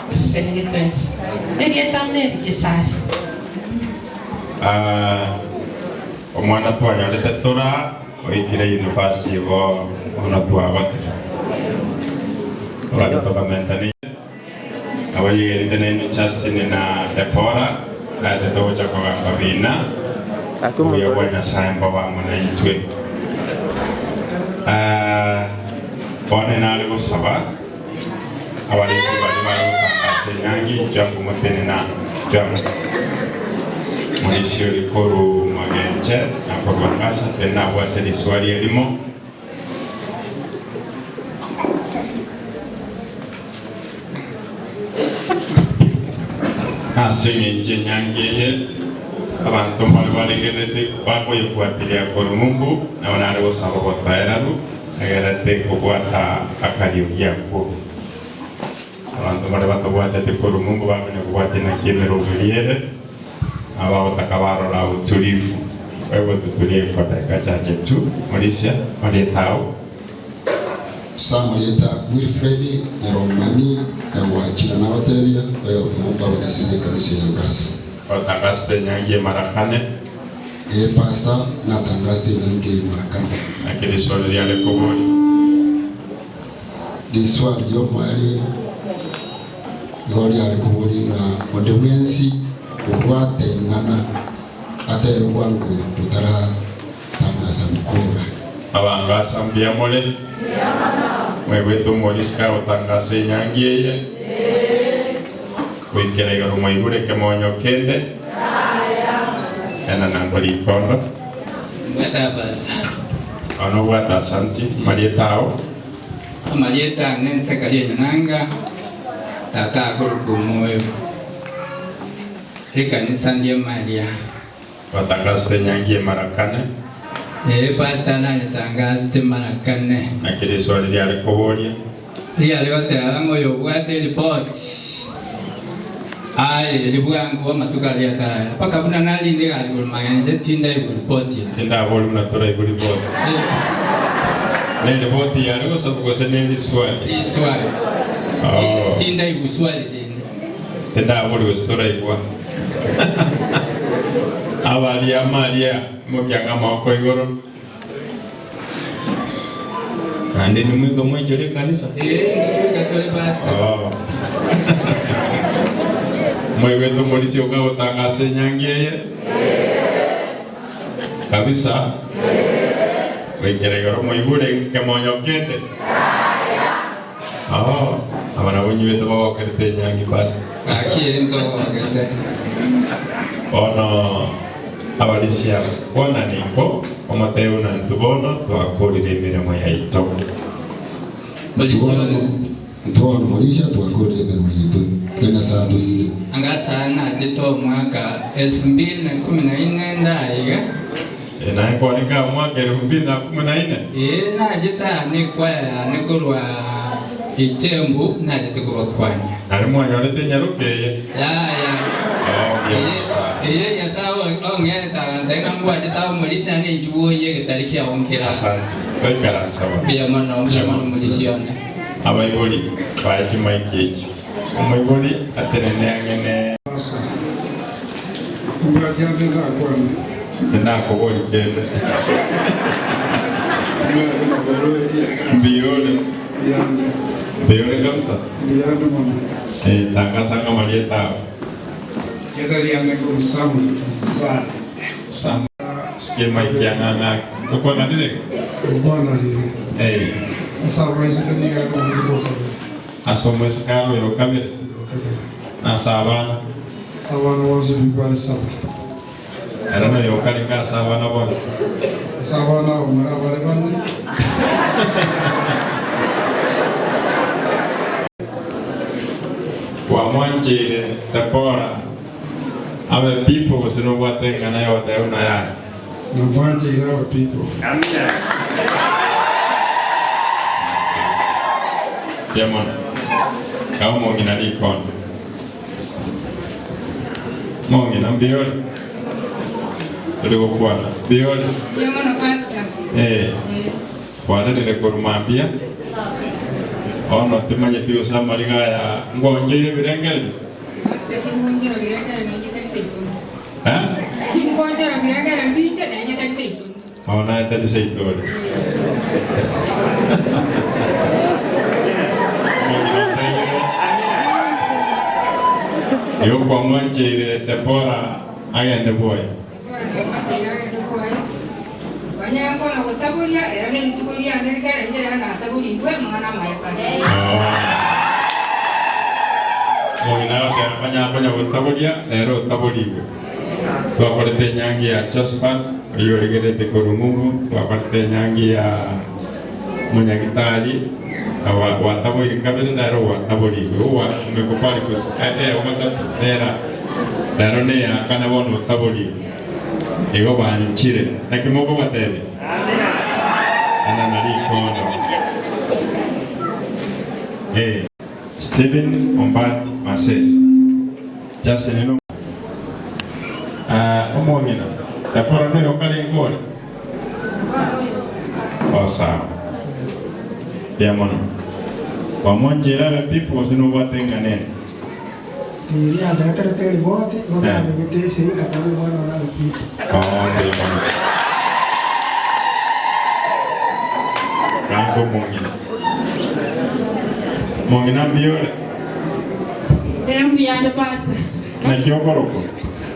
Tosesenigwe twensi. Erieta Mary Gesare. Ah, omwana twanyorete tora oikire university igo bono twagotire. Togachia tokamentana abayigerete nainwe Justin na Deborah naete togocha kogamba bina obuya bwa Nyasaye mbobe amo naintwe. Ah, bono nare gosaba abarisia baria bare gotangasa enyangi inchwe akomotenena inchwe amo morisia oria korwa magenche na korwa Ngasa tenena abwo ase riswari erimo. Ase engencho enyangi eye abanto mbare baregererete bakoyefuatiria korwa ng'umbu, nabo nare gosaba obotoereru, egerete kobwata akariogi akwo. Abanto mbare batabwateti korwa ng'umbu bakonya kobwatia naki emeroberio ere, nabo bagotaka barora utulivu. Kwa hivyo tutulie kwa dakika chache tu, Morisia, marieta ao. Samorieta Wilfred Nyaromani Nyagwachira nabatebia oyomo bw'abarisia b'ekanisa ya Ngasa. Otangasete enyangi emarakane. Ee Pastor, natangasete enyangi eye marakane. Naki riswali riare koboria? Riswali ri'omoerio nigo riare koboria ng'a onde bwensi obwate ing'ana atebe bwango totaratangaasa gokora. Abangasa mbuya more? Mwaigwete omorisia kagotangasa enyangi eye? Goikera igoro mwaigure ekemonyo kende? Ena nango rikondo. Bono obwate asanti, amarieta ao. Amarieta ane Zakaria Nyananga, tata akorokwa Omoyo, ekanisa ndie Maria. Batangasete enyangi emarakane. Ee pastor nanyetangasete marakane. Naki riswali riare koboria? Riare goteba ng'a oyobwate eripoti aye eri bwango amatuko aria ataraya mpaka buna narinde egari korwa magenche tindaigwa ripoti eye. Tindabori buna toraigwe ripoti. Neripoti yare gosabwa gose neriswali? Riswali. Oh. Tindaigwa swali rinde. Tindabori gose toraigwa. Abaria amaria mokiang'a amaboko igoro. Naende nimwika mwaichore ekanisa. Oh. Mwaigwete omorisia okagotangasa enyangi eye kabisa goikera igoro mwaigure kemonyo kende Oh, aba nabo nyibete bagokerete enyangi basi. Gaki ntogogete. Bono abarisia kwana ninko omotebe buna intwe bono twakorire emeremo yaito. Bono morisha twakorire emeremo yaito. Tiga Nyasae atosesenie. Anga nachete omwaka elfu mbili na kumi na ine ndaiga. Naye kwarenge aa omwaka elfu mbili na kumi na ine? Ee, nachete aa nekwaya yane korwa Ichembu, nachete kobakwania. Nario mwanyorete enyaroka eye? Yaya. Oo, mbuya mono sana. Eye Nyasae ong'erete agancha ng'a mbwachete abamorisia naende inchuo bwoyie egetari kiao nkere aa. Asante. Toikaransa bono. Mbuya mono, mbuya mono morisia one. Abaibori baye chimaiki echio. Omoibori atenene ang'e ne. Asa, Mbwati ande ndakwane. Tindakobori kende. Mbuya ore? Mbuya ore kabisa? Mbuya mono. Eh, tangasa ng'a amarieta ao. Erieta riane nkoru Samuel Omusare. Samuel. Sikia emaiki ang'e ang'e ake. Tokwananire? Tokwananire. Eh. Ase abaiseke nigo are omoiseke o kabere. Ase omoiseke are oyo kabere, na ase abana. Abana bonsi bibare saba. Ere noyo okarenge ase abana bonsi. Ase abana abamura abare bane. Kwamwancheire Debora abe pipo gose nobwate eng'ana y'ogoteba buna yaya? Namwancheire abe pipo. Mbuya mono. Kaa omong'ina rikondo. Omong'ina mbuya ore? Tori gokwana. Mbuya ore? Mbuya mono pastor. Eh. Kwarerire korwa mambia. Bono timanyeti gose amariga aya ngoncheire ebirengererio. Pastor tingonchera birengererio ninche tari seituni. Eh? Tingonchera birengererio ninche ninche tari seituni. Oh, naye tari seito ore. Omong'ina otebire, Igo kwamwancheire Debora agende bwoye. Omong'ina agoteba, Onye akonya gotaboria, nere otaborigwe. Twakorete enyangi ya Josephat, oyio origererete korwa ng'umbu, twakorete enyangi ya omonyagitari, gwataboire kabere nere ogwataborigwe, ogwakumekwa kware ogatato nera Rero neyakana bono otaborigwe. Igo banchire. Naki mokobatebia? Ana na rikondo. Eh. Stephen Ombati Masese. Justin no Ah, omong'ina. Debora noyo karenge ore? Oh, sawa. Mbuya mono. Kwamwancheire abe pipo gose nobwate eng'ana ende? Riria andeterete eriboti, igo nabegete esegi ngateba omwana one abe pipo. Oo, mbuya mono. Kango omong'ina. Omong'ina mbuya ore? Ee, mbuya ande pastor. Naki okorokwa?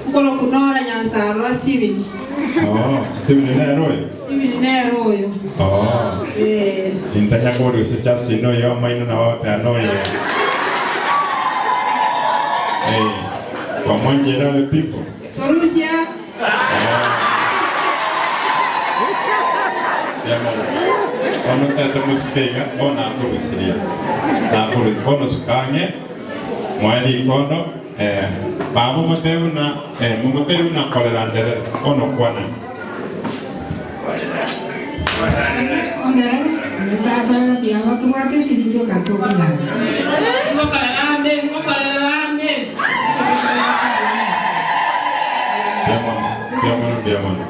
Nkorokwa Nora Nyansarora Steven. Oo, Steven nere oyo? Steven nere oyo. Oo. Ee. Intanya koria gose Justin noyo omoino nabo agoteba noyo. Eh, kwamwancheire abe pipo? Torusia. Mbuya mono. Bono ntete mosike iga, bono nakorusirie. Nakorusirie. Bono suka ang'e, moe rikondo, eh, baba omotebie buna, eh, momotebie buna korera nderere. Bono kwanani. Mbuya mono, mbuya mono, mbuya mono.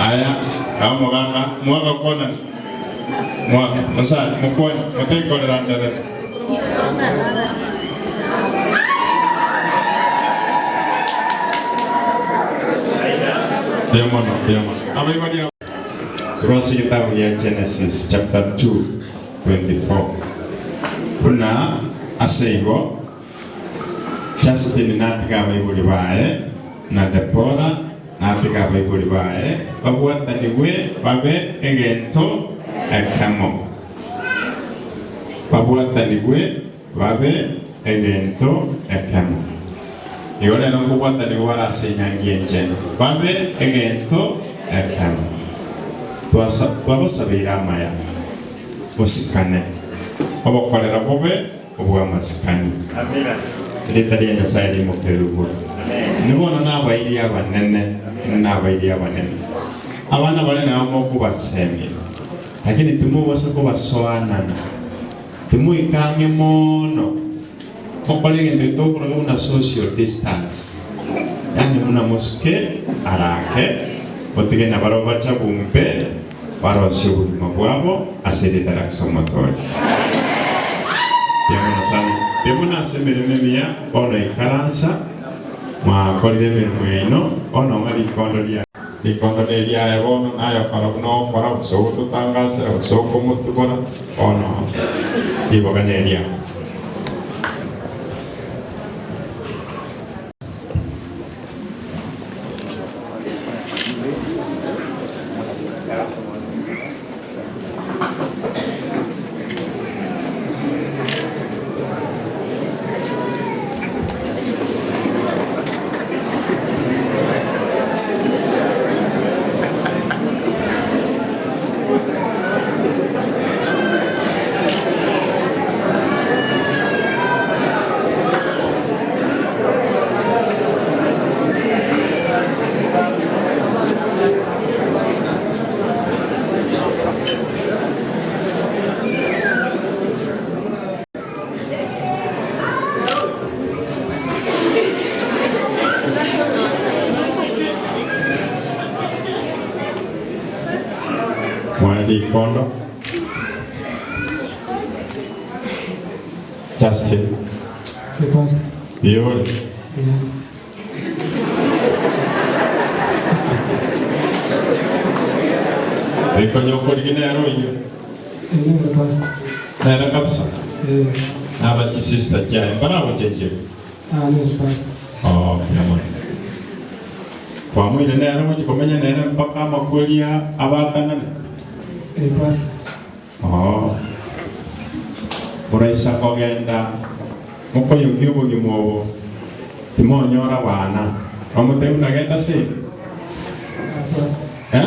Aya, aba omogaka, mwagakwana, mwaka, mosani, mokwane, motekorera nderere. Mbuya mono, mbuya mono. Abaibori aba. Korwa ase egetabu gia Genesis chapter 2 24 buna ase igo Justin natiga abaibori baye na Deborah natiga abaibori baye babwatanigwe babe egento ekemo. Babwatanigwe babe egento ekemo. Igo rero nkobwatanigwa bare ase enyangi enchenu, babe egento ekemo. Twabasabeire amaya, mosikane, obokorera bobe obw'amasikani. Erieta ria Nyasae rimokerwe. Inwe bono nabairi abanene, inwe nabairi abanene. Abana baria nabo mokobasemia. Lakini timobasa kobasoanana, timoika ang'e mono, mokore egento getokoroka buna social distance, yaani buna mosuke arake, motige nabarabwo bachabumbe, barosie obogima bwabo ase erieta ria Kristo Omotoori. Mbuya mono sana. Mbuya mono ase emeremo emiya, bono ikaransa, mwakorire emeremo yaino, bono ng'a rikondo ria. Rikondo neriaye bono, naye okora buna ogokora, gose ogototangasera, gose okomotubora, bono riboga neriao. Rikondo. Justin. Yore. Rikonyo okorigi nere oyio. Nere kabisa. Naba chisista chiaye mbaragochechire. Oh, mbuya mono. Kwamoire nere ogochia komenya nere mpaka amakweri abatanane. Oo. Moraisa kogenda mokoyokia obogima obo, timonyora abana. Bamotebia buna genda ase Eh?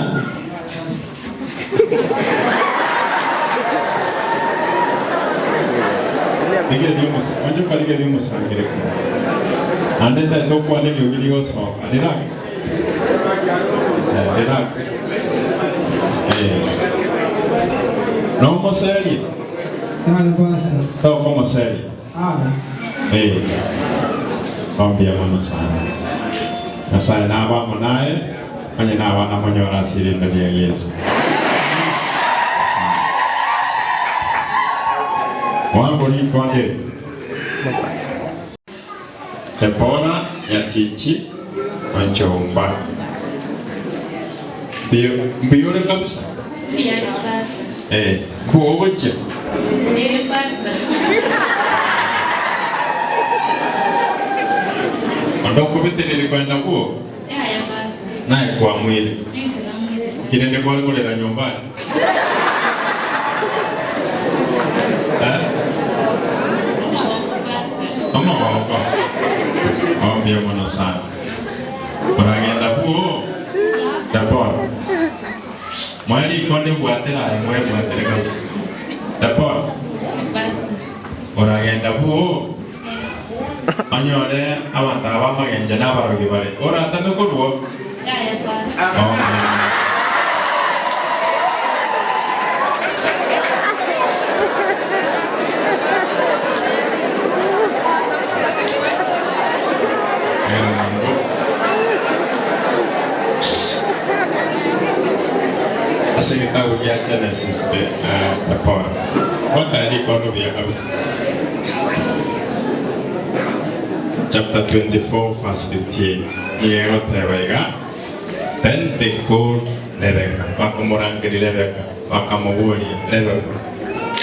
Rigereria omosa- onchoka rigereria omosangererekano. Naende tete okwane eriogi rigosoka. Relax. Eh, relax. Eh. Nomoserie? Tokomoseria? Eh. Mbuya mono sana. Nyasaye nabe amo naye, onye nabana monyore ase erieta ria Yeso. Bwango rikondi eri. Debora nyatichi onchomba. Mbuya ore kabisa? Mbuya ore pastor. Eh, kwogochia? Eh, pastor. Onde okobetereria kwenda bwo? Yaya pastor. Naye kwamwire. Inche namwire. Kirende kware korera nyomba aye? Eh? Omogoko pastor. Omogoko. Oh, mbuya mono sana. Oragenda bwo? Debora. Mwa riko ndibwatera aye mwebwatere kabisa. Debora. Pastor. Oragenda bwo? Onyore abanto aba amagencho na abarogi bare. Oratame korwa oo? Yaya pastor. Oh, mbuya mono. Ase egetabu gia Genesis the Debora. Bwata rikono buya kabisa. Chapter 24 verse 58 nigo egoteba iga, Then they called Rebeka, bakamorangeria Rebeka, bakamoboria, Rebeka,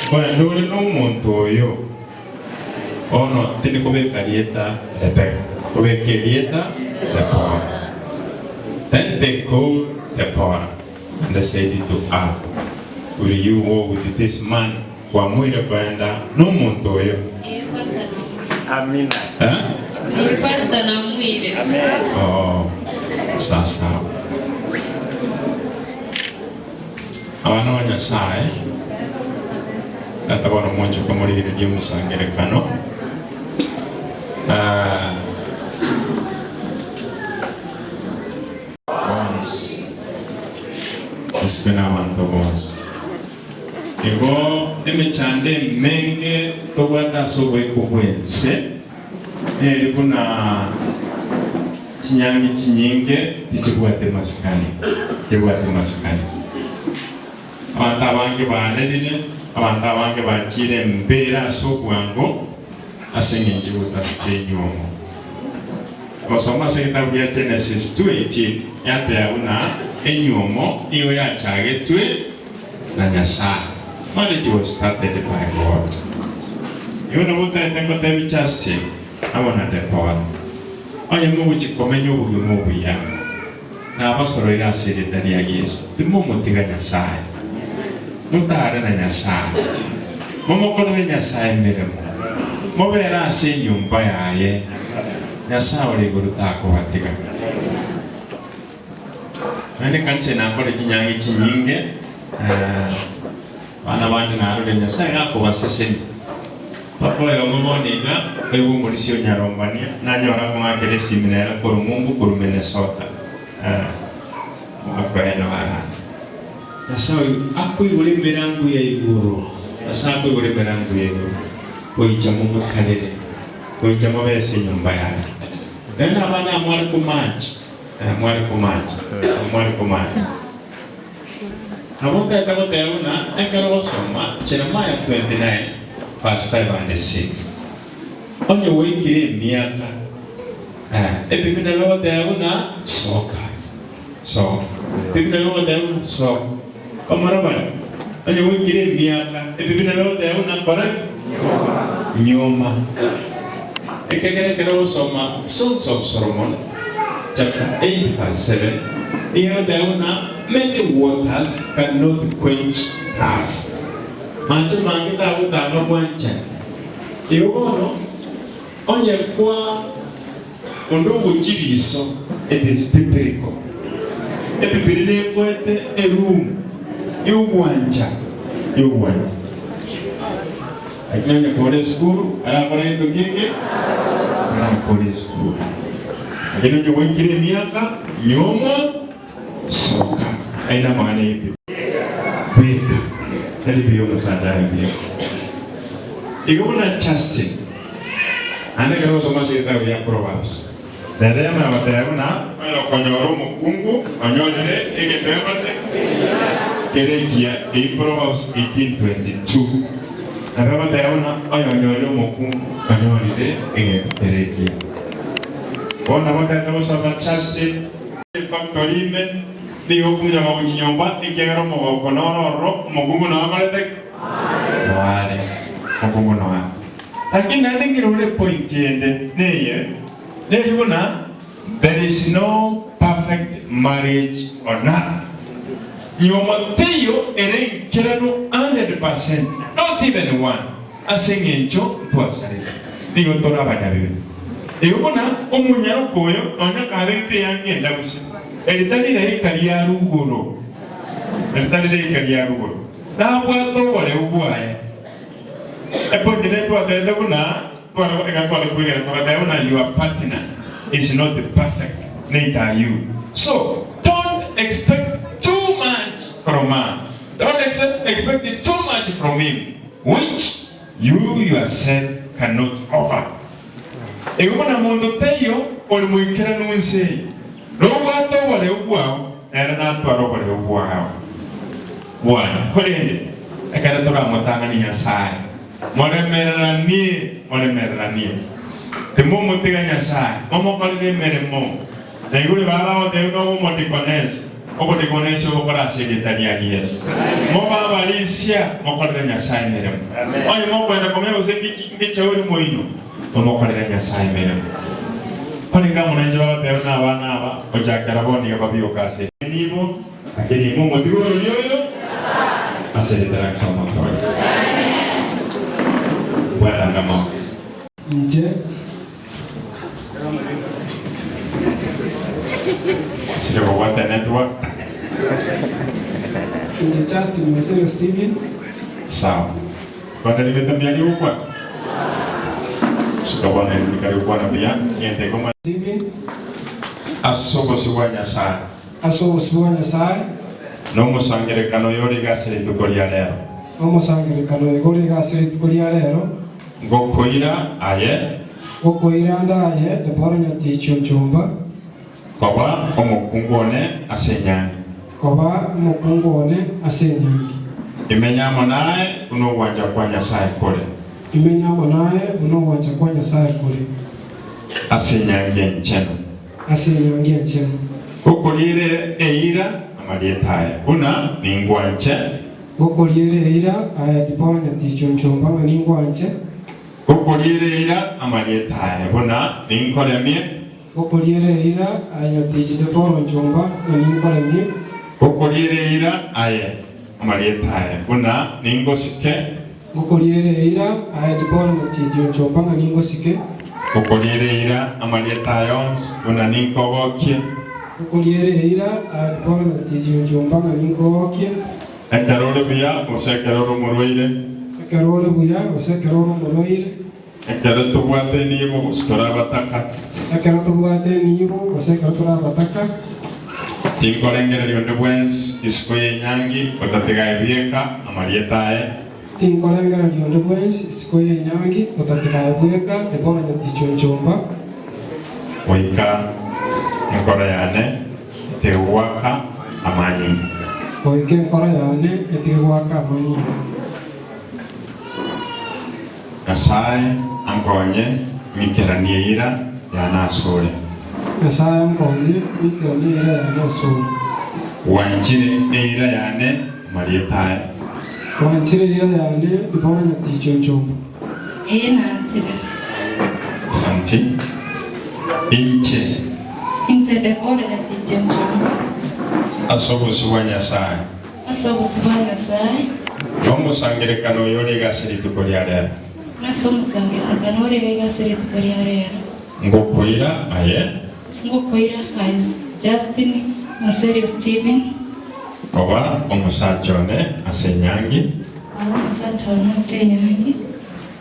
nkoenda ore nomonto oyo? Bono tindi kobeka rieta Rebeka, kobeka erieta Debora. Then they called Deborah and said to her, Will you go with this man? Kwamoire koenda nomonto oyo? Amina. Eh? Pastor namwire. Oh, sawa. Abana ba Nyasae, Tata bono monche komorigereria omosangerekano. Ah, bonsi iswe n'abanto bonsi igo emechando emenge tobwate ase oboiko bw'ense neri buna Chinyangi chinyinge tichibwati masikani, tichibwati masikani. Abanto abange baarerire, abanto abange bachiire embera ase obwango ase engencho y'ogotasika enyiomo. Gosoma ase egetabu gia Genesis 2:18 yateba buna enyiomo nigo yachagetwe na Nyasae. Marriage was started by God. Igo nabo otagete ngotebie Justin amo na Deborah. Onye mogochia komenya obogima obuya, nabasoroire ase erieta ria Yeso, timomotiga Nyasae. Motare na Nyasae, momokorere Nyasae emeremo, mobere ase enyomba yaye. Nyasae ore igoro takobatiga. Naende ekanisa eye nakore chinyangi chinyinge, abana bande narore Nyasae gakobasesenia. Papa oyomo bono iga, oigwe omorisia o Nyarombania, nanyora kong'akera esimi nere korwa ng'umbu korwa Minnesota. Okoena barande. Nyasae oyo akoigora emerango ya igoro, Nyasae akoigora emerango ya igoro, goicha momotarere, goicha mobe ase enyomba yaye. Naende abana aba mware komancha, mware komancha, mware komancha. Nabo ntagete goteba buna ekero ogosoma Jeremiah 29 verse 5 and 6, onye gwaikire emiaka, ebibe nabo egoteba buna soka, soka, ebibe nabo egoteba buna soka. Bamura bare, onye gwaikire emiaka, ebibe nabo egoteba buna kora ki? Nyoma. Ekiagera ekero ogosoma Songs of Solomon chapter 8 verse 7, nigo egoteba buna many waters cannot quench love. Manche mange tagotanga bwanchani. Igo bono onye kwa onde ogochia riso, it is biblical. Ebibiri nekoete eroom yogwancha yogwancha. Lakini onye kore esukuru arakore gento kenge arakore esukuru. Lakini onye gwaikire emiaka nyomwa soka. Aye namang'ana y'ebibilia. Bweka tari buya omosacha aye bweka. Igo buna Justin naende ekero ogosoma ase egetabu gia Proverbs nere yamanya goteba buna oyokonyora omokungu onyorire egento ekorete kere ekiya eyio Proverbs 18:22 nabo egoteba buna oyonyorire omokungu onyorire egento kere ekiya. Bono nabo ntagete gosaba Justin. Efactory ime nigo okomunyama gochia nyomba ekiagera omogoko noro ororo omokungu nao akorete ki? Noare. Omokungu noare. Lakini naende nkirore epoint ende neye neri buna there is no perfect marriage on earth. Nyuomo teiyo ere enkeranu 100% not even one ase eng'encho ntwasarete nigo tore abanyabibe. Igo buna omonyaroka oyo nonya kabegete eyanga endabusi eri tari riika ria rugoro eri tari riika ria rugoro nabwate oboreu bwaye. Epoint ere twatebete buna tware ekero tware kwegera togateba buna your partner is not perfect neither are you so don't expect too much from her don't expect too much from him which you yourself cannot offer. Igo buna monto taiyo ore moikeranu ense eye, nobwate oboreu bwao, nere natware oboreu bwao bwane. Korende ekero toramotang'anie Nyasae, moremereranie, moremereranie, timomotiga Nyasae, momokorere emeremo. Na igoro baragotebie nobe omodikonesi, obodikonesi obokore ase erieta ria Yeso. Mobe abarisia, mokorere Nyasae emeremo. Onye mokwenda komanya gose ngechauri moino, momokorere Nyasae emeremo. Korende amo nainche bagoteba buna abana aba, gochakera bono iga babioka ase enibo, lakini imwe omotige ororia oyo ase erieta ria Yeso Omotoori. Bwatanga amaboko. Inche. Sire kobwata network. Inche Justin Museyo Steven. Sawa. Kwanda rimete mbuya rigokwana? Suka bono erimi kare gokwana buya, ng'ente ekong'wana. Steven. Ase obosio bwa Nyasae. Ase obosio bwa Nyasae. Na omosangererekano oyo ore iga ase rituko ria rero. Na omosangererekano oyo ore iga ase rituko ria rero. Ngokoira aye. Ngokoira nde aye, Debora nyatichi onchomba. Koba omokungu one ase enyangi. Koba omokungu one ase enyangi. Imenye amo naye buna ogwancha kwa Nyasae kore. Imenye amo naye buna ogwancha kwa Nyasae kore. Ase enyangi enchenu. Ase enyangi enchenu. Gokoriere eira amarieta aye, buna ningwanche. Gokoriera eira aye Dibora nyatichi onchomba ng'a ningwanche. Gokoriera eira amarieta aye, buna ninkoremie. Gokoriera eira aye nyatichi Debora onchomba ng'a ninkoremie. Gokoriera eira aye amarieta aye, buna ningosike. Gokoriera eira aye Dibora nyatichi onchomba ng'a ningosike. Gokoriera eira amarieta aye onsi, buna ninkogokie. Gokoriera eira aye Dibora nyatichi onchomba ng'a ninkogokie. Ekero ore buya, gose ekero ore omorwaire. Ekero ore buya, gose ekero ore omorwaire. Ekero tobwate enibo, gose tore abataka. Ekero tobwate enibo, gose ekero tore abataka. Tinkorengereria onde bwensi isiko y'enyangi, otatiga aye bweka, amarieta aye. Tinkorengereria onde bwensi isiko y'enyangi, otatiga aye bweka, Debora nyatichi onchomba. Goika enkoro yane tegoaka amanyinga. Goika enkoro yane etige goaka amanyinga. Nyasae ankonye ng'ikeranie eira yane asore. Nyasae ankonye ng'ikeranie eira yane asore. Gwanchire eira yane amarieta aye. Gwanchire eira yane Dibora Nyaticho Nchombo. Ee, nanchire. Asanti. Inche. Inche Debora Nyaticho Nchombo. Ase obosio bwa Nyasae. Ase obosio bwa Nyasae. Na omosangererekano oyo ore iga ase rituko ria rero. Na ase omosangererekano ore iga ase rituko ria rero. Ngokoira aye. Ngokoira aye Justin Muserio Stephen. Koba omosacha one ase enyangi. Koba omosacha one ase enyangi.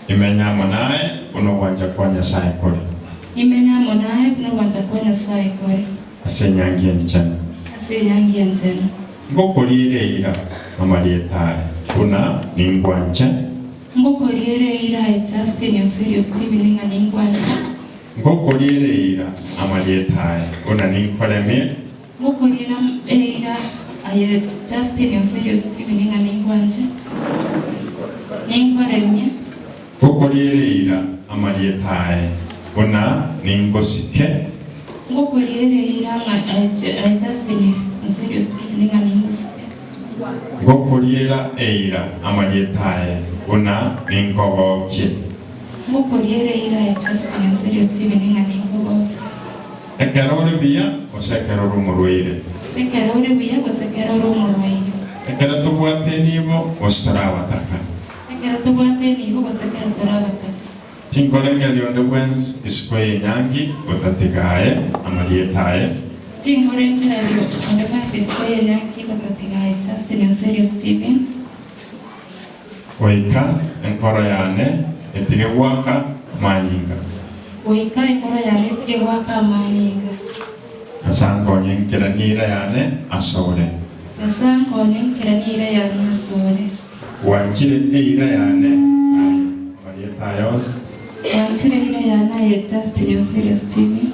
Imenye amo naye buna ogwancha kwa Nyasae kore. Imenye amo naye buna ogwancha kwa Nyasae kore. Ase enyangi enchenu. Ase enyangi enchenu. Ngokoriera eira amarieta aye buna ningwanche. Ngokoriera eira aye Justin Osirio Stephen ng'a ningwanche. Ngokoriera eira amarieta aye buna ninkoremie. Ngokoriera eira aye Justin Osirio Stephen ng'a ningwanche, ninkoremie. Ngokoriera eira amarieta aye buna ningosike. Ngokoriera eira ng'a aye Justin Osirio Stephen ng'a ningosike. Ngokoriera eira amarieta aye buna ninkogokie. Ngokoriera eira aye Justin Osirio Stephen ng'a ninkogokie. Ekero ore buya, gose ekero ore omorwaire. Ekero ore buya, gose ekero ore omorwaire. Ekero tobwate enibo, gose tore abataka. Ekero tobwate enibo, gose ekero tore abataka. Tinkorengereria onde bwensi isiko y'enyangi gotatiga aye amarieta aye. Tinkorengereria onde bwensi isiko y'enyangi gotatiga aye Justin Onserio Stephen. Goika enkoro yane etige goaka amanyinga. Goika enkoro yane etige goaka amanyinga. Nyasae ankonye nkera niira yane asore. Nyasae ankonye nkera niira yane asore. Gwanchire eira yane aye amarieta aye onsi. Gwanchire eira yane aye Justin Osirio Stephen.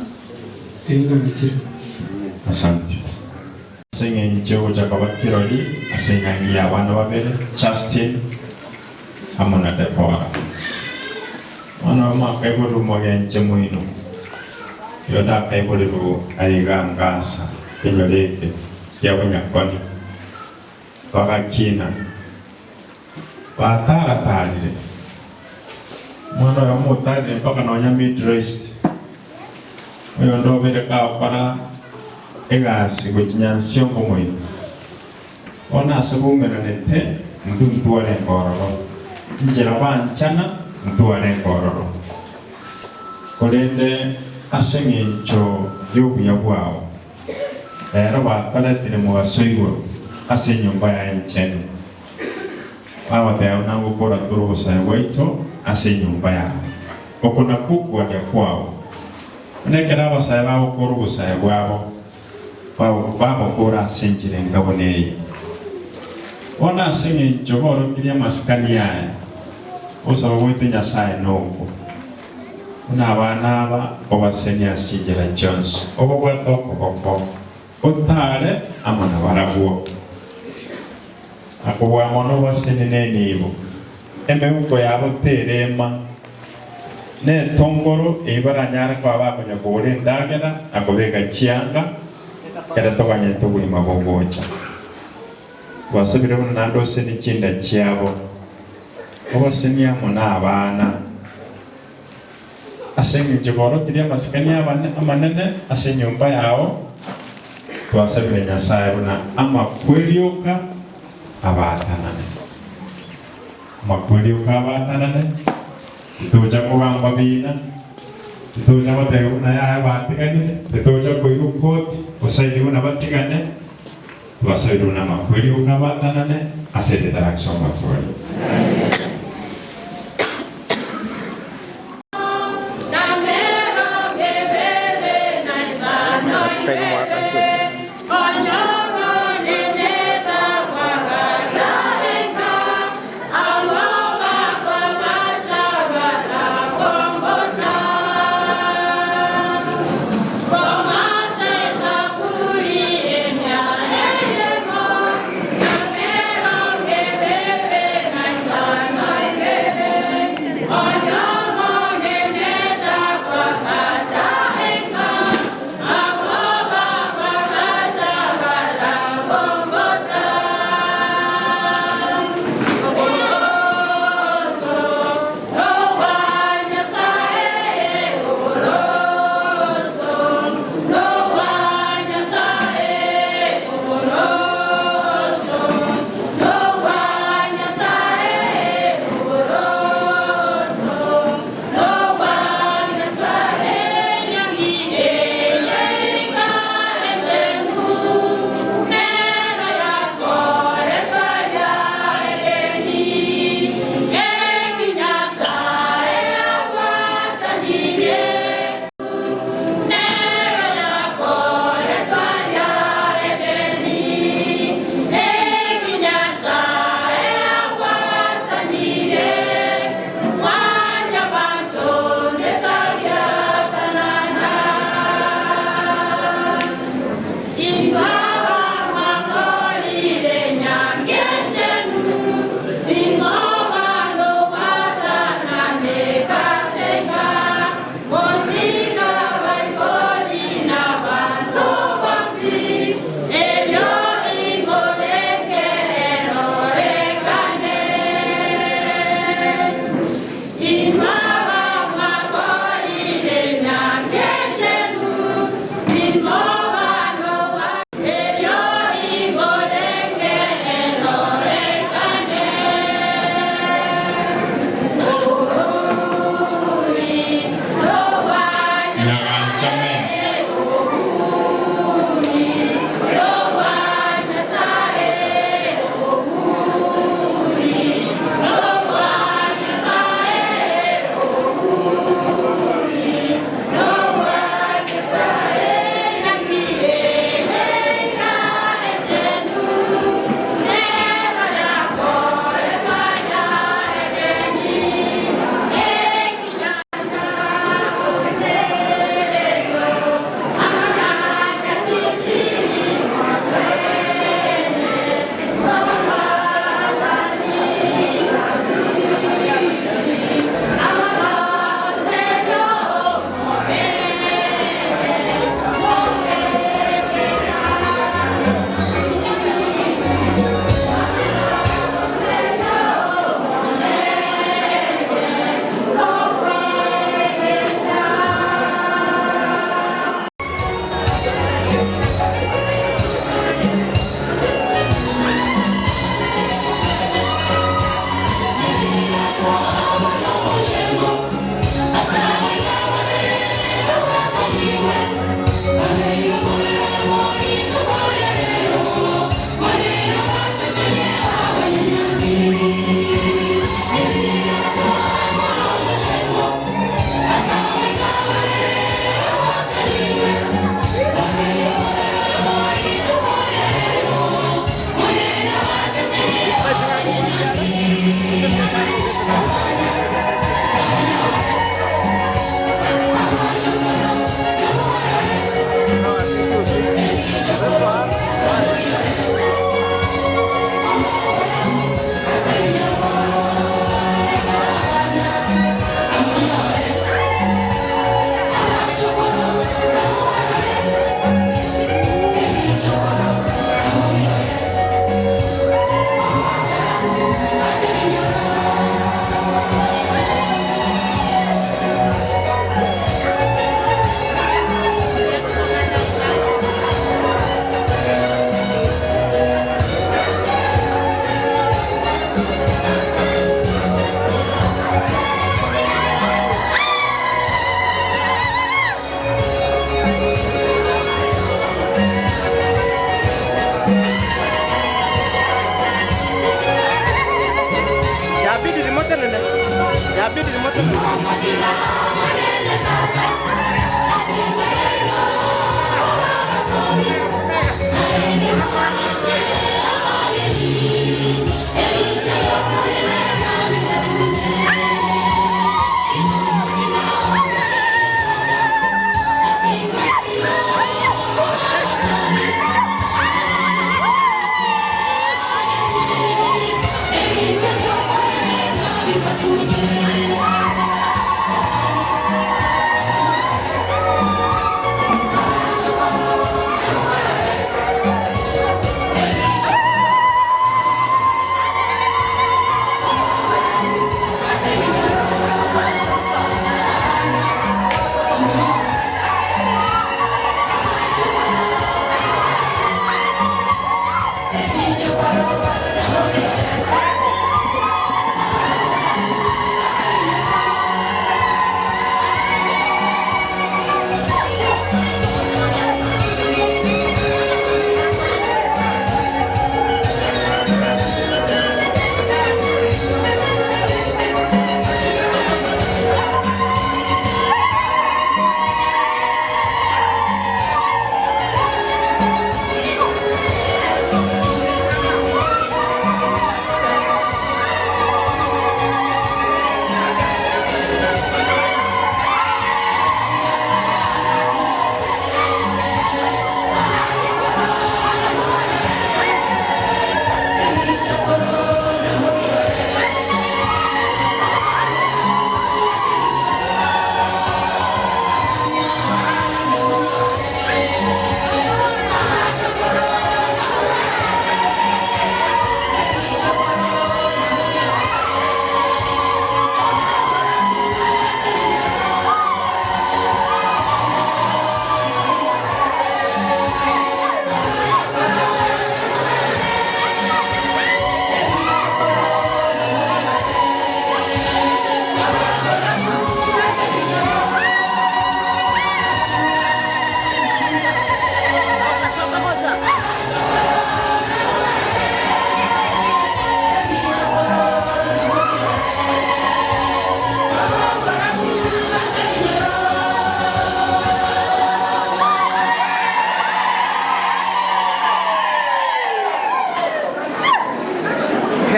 Ee nanchire. Asante. Ase engencho y'ogocha koba kirori ase enyangi y'abana babere, Justin amo na Deborah. Omwana oyomo akaiborerwa omogenche moino, oyonde akaiborerwa aiga Ngasa, ekenyoro eke kia bonyakoni. Bagakina, bataratarire. Omwana oyomo otarire mpaka nonya Middle East. Oyonde obeire kagokora egasi gochia Nyansiongo moino. Bono ase baumeranete intwe ntwarenge ororo, inchera banchana ntwarenge ororo. Korende ase engencho y'obuya bwao, rero batoretire mogaso igoro ase enyomba yaye enchenu, bagoteba buna ngokora tore obosae bwaito ase enyomba yao. Oko nakwo okwania kwao. Buna ekero abasae bagokora obosae bwabo, babokora ase enchera enga buna eye. Bono ase engencho borokirie amasikani aya, ogosaba gwaito Nyasae nokwo, buna abana aba obasenie ase chinchera chionsi, obabwate okoboko, otare amo nabarabwo, na kobua mono obasenie nenibo. Emeuko yabo terema, netongoro eyio baranyare koba bakonya kogora endagera na kobeka chianga, ekero toganyete obogima bogocha. Twasabire buna naende osenie chinda chiabo, obasenie amo nabana, ase engencho borokirie amasikani amanene ase enyomba yao. Twasabire Nyasae buna amakweri oka abaatanane. Amakweri oka abaatanane, titocha kogamba bina, titocha goteba buna yaya batiganire, titocha koigwa koti gosaini buna batigane. Twasabire buna amakweri oka abaatanane ase erieta ria Yeso Omotoori.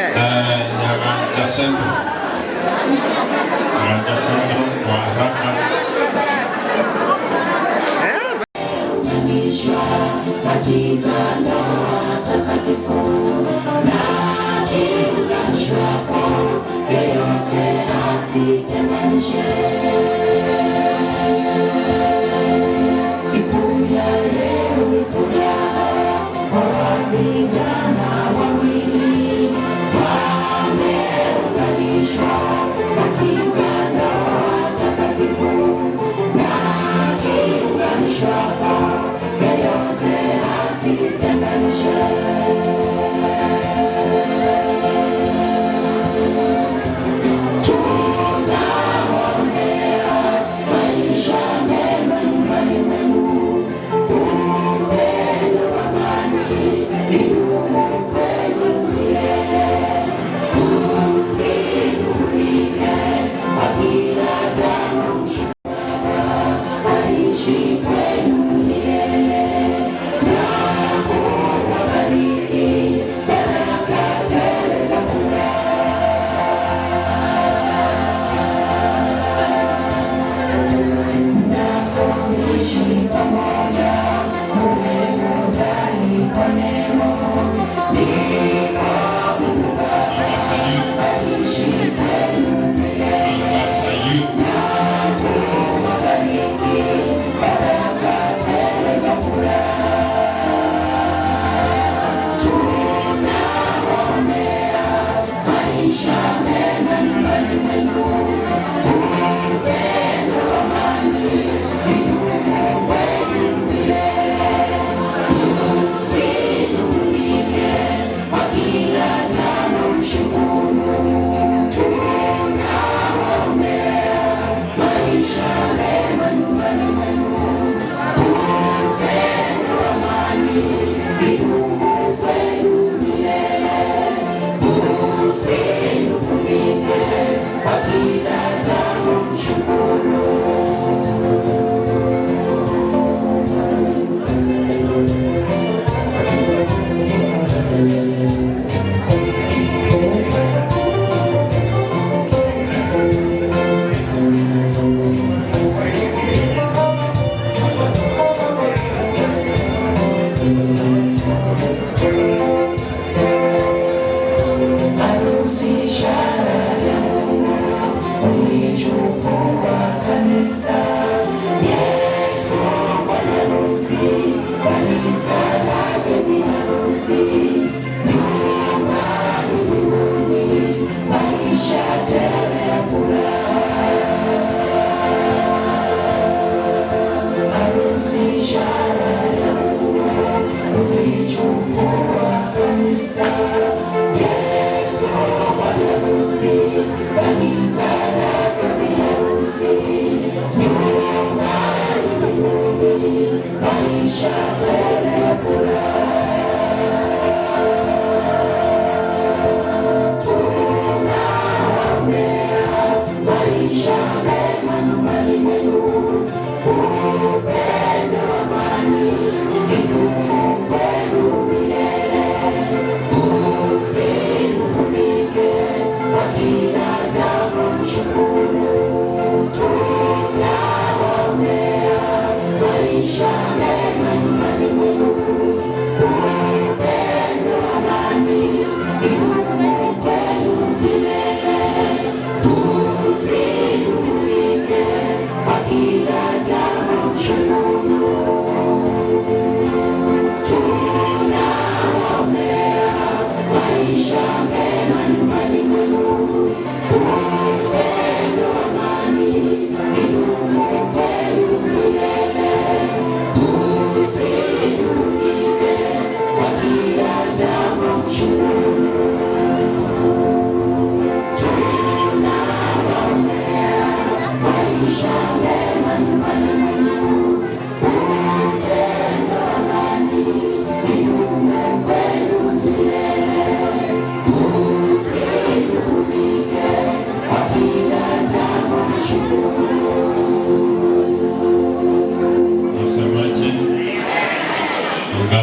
Nyaganja Central. Nyaganja Central kwa haraka. Katika ndoa takatifu na kiunganishwapo, yeyote asitenganishe. Siku ya leo ni furaha kwa vijana wawili wameunganishwa katika ndoa takatifu na kiunganishwapo, yeyote asitenganishe.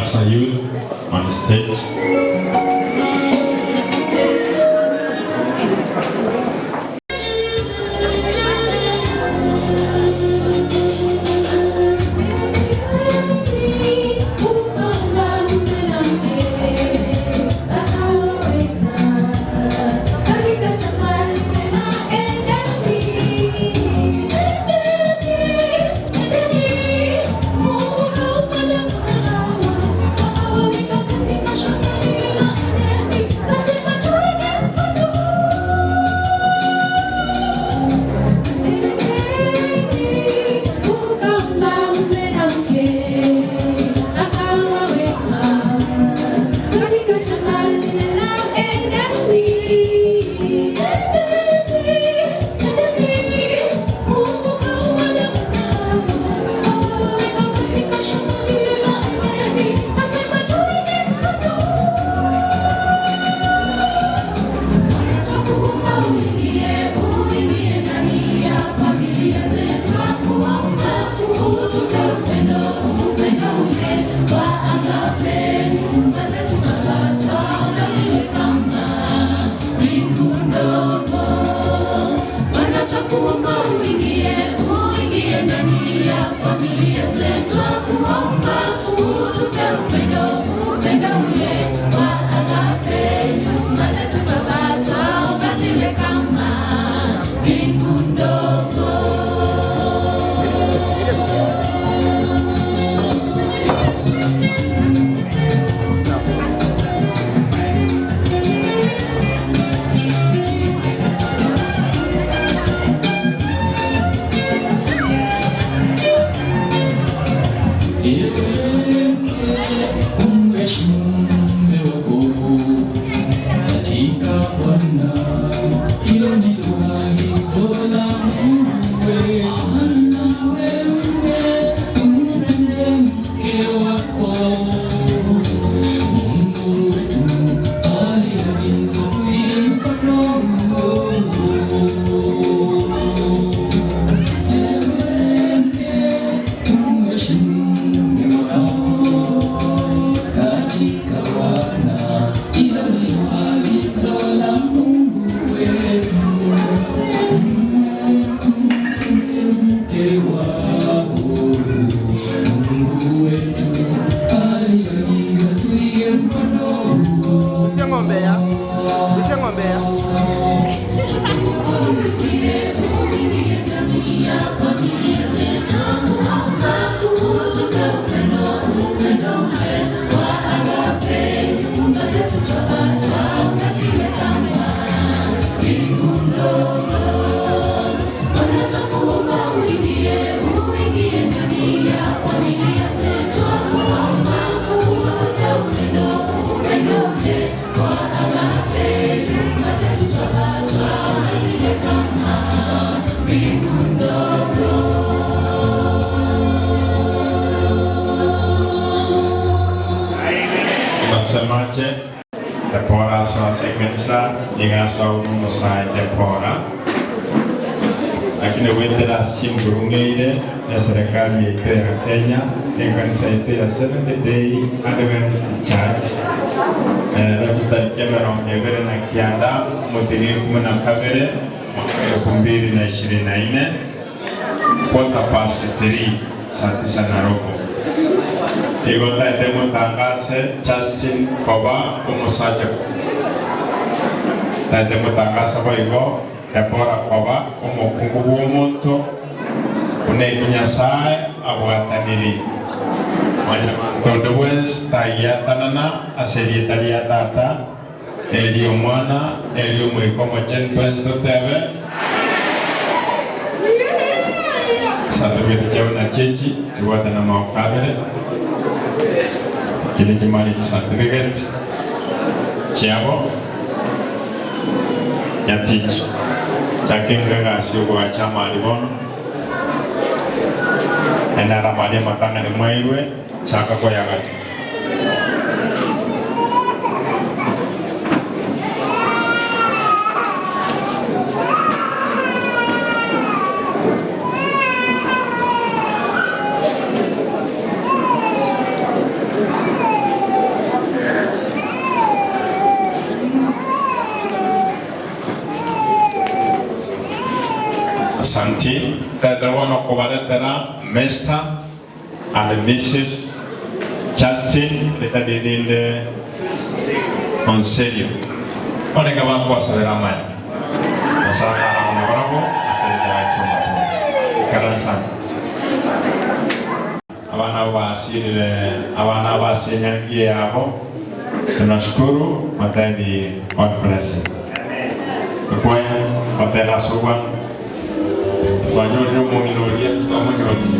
Ngasa Youth on stage. Basemache Depora asoa ase ekanisa, nigo asoa buna omosae Depora. Lakini goetera ase chimburung'eire na eserekari yaito ya Kenya, na ekanisa yaito ya Seventh Day Adventist Church, ero chitariki 29 omotienyi o 12 mwaka 2024, quarter past three, saa tisa na robo. Igo ntaete motangase Justin koba omosacha. Ntaete motangase boigo Debora koba omokungu bw'omonto buna eki Nyasae abwataniri. Mwanyabanto onde bwensi tagiatanana ase erieta ria Tata, na eri'Omwana, na eri'Omoika Omochenu twensi totebe, Certificate chiabo nachio echi, chibwate namagoko abere, echi nechi marriage certificate chiabo, nyatichi chake egasi yokogacha amari bono, naende naro amari amatang'ani mwairwe, chaka koyagacha. Tenda bono kobaretera Mr and Mrs Justin ritari rinde Onserio. Barenge bakobasabera amaya. Nyasae akare amo nabarabwo ase enchera ya Yeso Omotoori. Ikaransa amo. Abana abo basirire abana abo ase enyangi yabo. Tunashukuru matebi God bless you. Ekwaya batera ase obwango. Twanyorire omong'ina oria twamonyorire.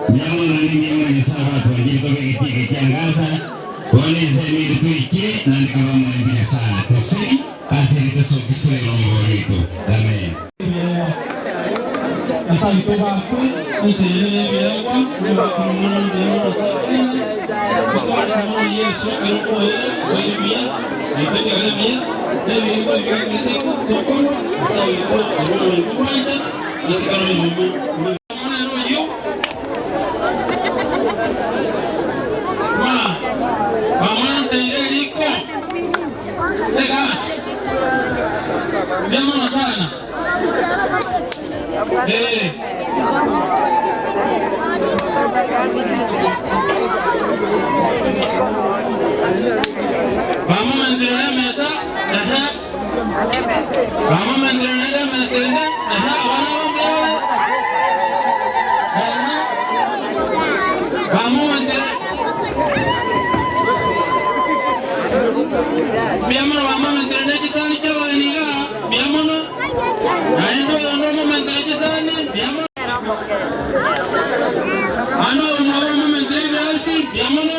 Mbuya mono naende mbuya mono Nyasae abatwanchire tobe egetii eke kia Gaza, bono ensemo ere toikire, naende kabe omorembe Nyasae atoseri ase erieta Yeso Kristo ere Omobori oito. Amen. Nyasae oito bakwe, ense eye neyebiegwa, omwana mbuya mono ase ekeene, totware mono Yeso ekero okoeire, otoire buya, naintwe toigare buya, na ebiegwa ebi biakerete tokorwa, Nyasae oito arue oborimo bwancha, ase kera oyomo. Omonene oyio, ma bamorenteire eriko, egasi, mbuya mono sana. Ee. Bamomentire nemesa, ehe. Bamomentire naende emesa ende, ehe, abana aba mbuya bare. Ehe. Bamomentire. Mbuya mono bamomentire ne chisani chi'abageni igaa, mbuya mono. Naende oyonde omomentere chisani, mbuya mono. Naende oyomwabo omomentere ebirasi, mbuya mono.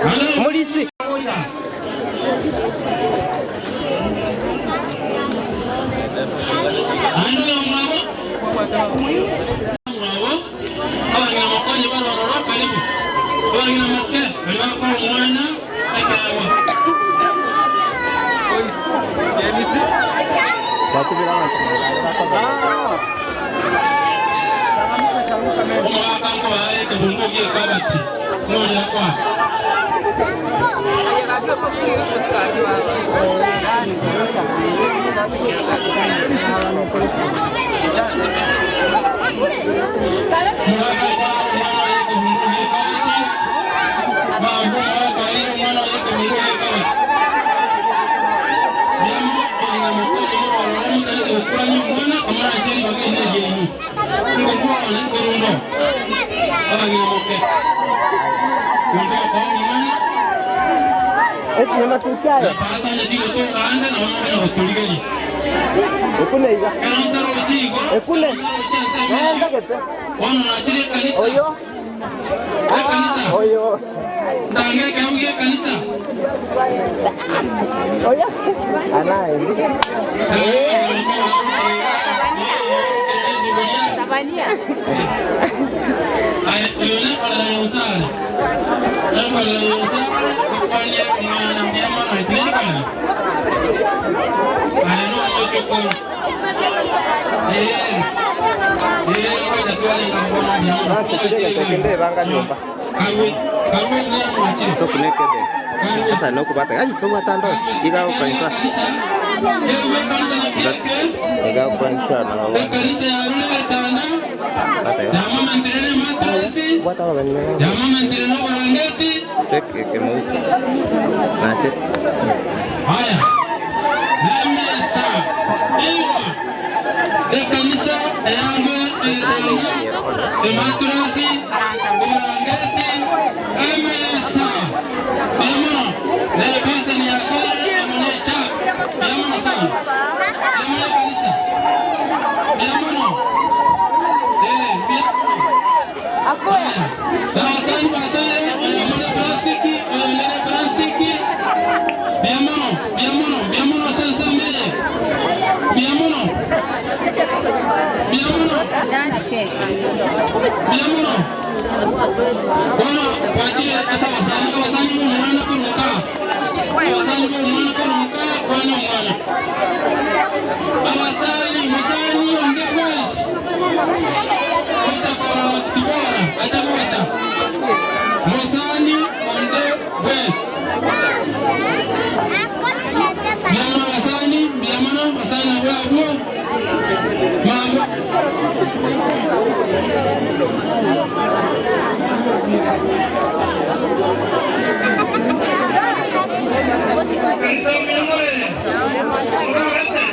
Naende oyo- Naende oyomwabo mwabo, abang'ina mokonye bare ororo karibu, abang'ina moke baria bakoa omwana ekeegwa. Omogaka nkobaare ekebungo gi'ekabati, noria kwa. Omogaka nkobaare omwana oye ekebungo gi'ekabati, mambia omogaka oeire omwana oye ekebungo gi'ekabati. Riamoro kong'a mokonye mororore motarete gokwania omwana, komoranche ribaga eri neriaino. Nkorua one nkorundo abang'ina moke, onde okoa omwana, na pasa onye chigotoka ande nabo mokonya gotorigeria. Ekero ntarochi igo, ntarochi ensemo eyio, bono nachire ekanisa, ekanisa, ntange ekerogo gi'ekanisa. Aye, oyo nekorera Nyasae, nekorera Nyasae, okwanie omwana mbuya mono, nini kare? Aye nomochokoro. Ee, ee, ngocha twarenge mbono mbuya mono. Karue, karue nemwachire. Sasa nokubata ai tobwata ndosi iga okanisa iga okanisa na Ekanisa yarure getanda, bata yamomentire nematresi, bwata abageni yamomentire noborangeti. ekemo nache Haya, nemesa igwa ekanisa eyangwe egetanda, ematresi, oborangeti, emesa mbuya mono, na ebeseni ya shere amo ne echagi mbuya mono sana, mbuya mono ekanisa, mbuya mono, eh, mbuya mono. Haya, abasani bashere, oyomo ne plastiki, oyonde ne plastiki, mbuya mono, mbuya mono, mbuya mono ase ensemo eye, mbuya mono, mbuya mono, mbuya mono. Bono twachire ase abasani, abasani b'omwana korwa nka, abasani b'omwana korwa nka, kwana omwana. Abasani, mosani onde bwensi, gocha korora Dibora, acha gocha. Mosani onde bwensi. Mbuya mono abasani, mbuya mono, abasani nabwo abwo. Mambia. Kanisa mbuya more? Mororete?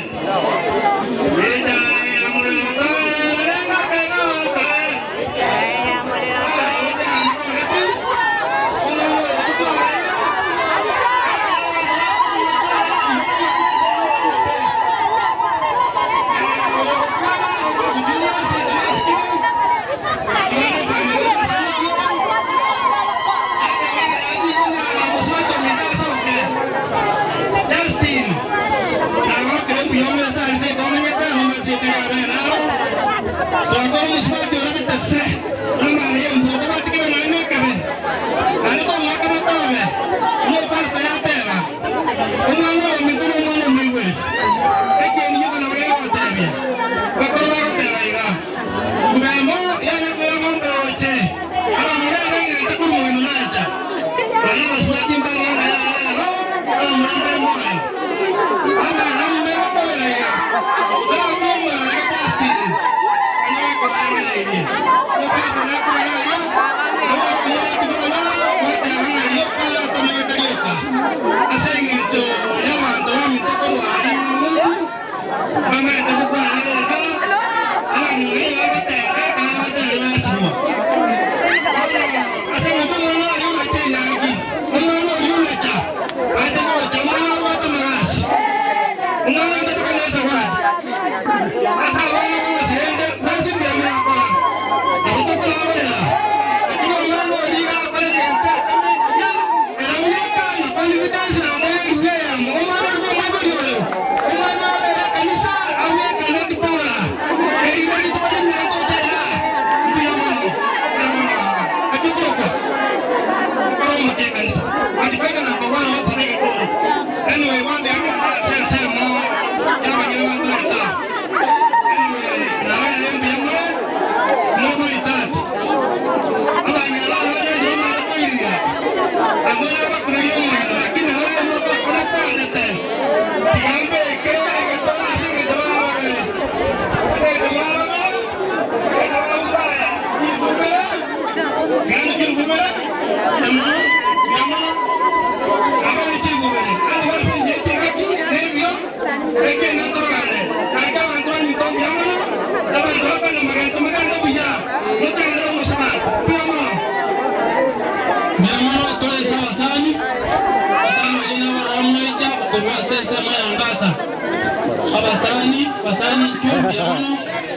Abasani, basani chumbi mono,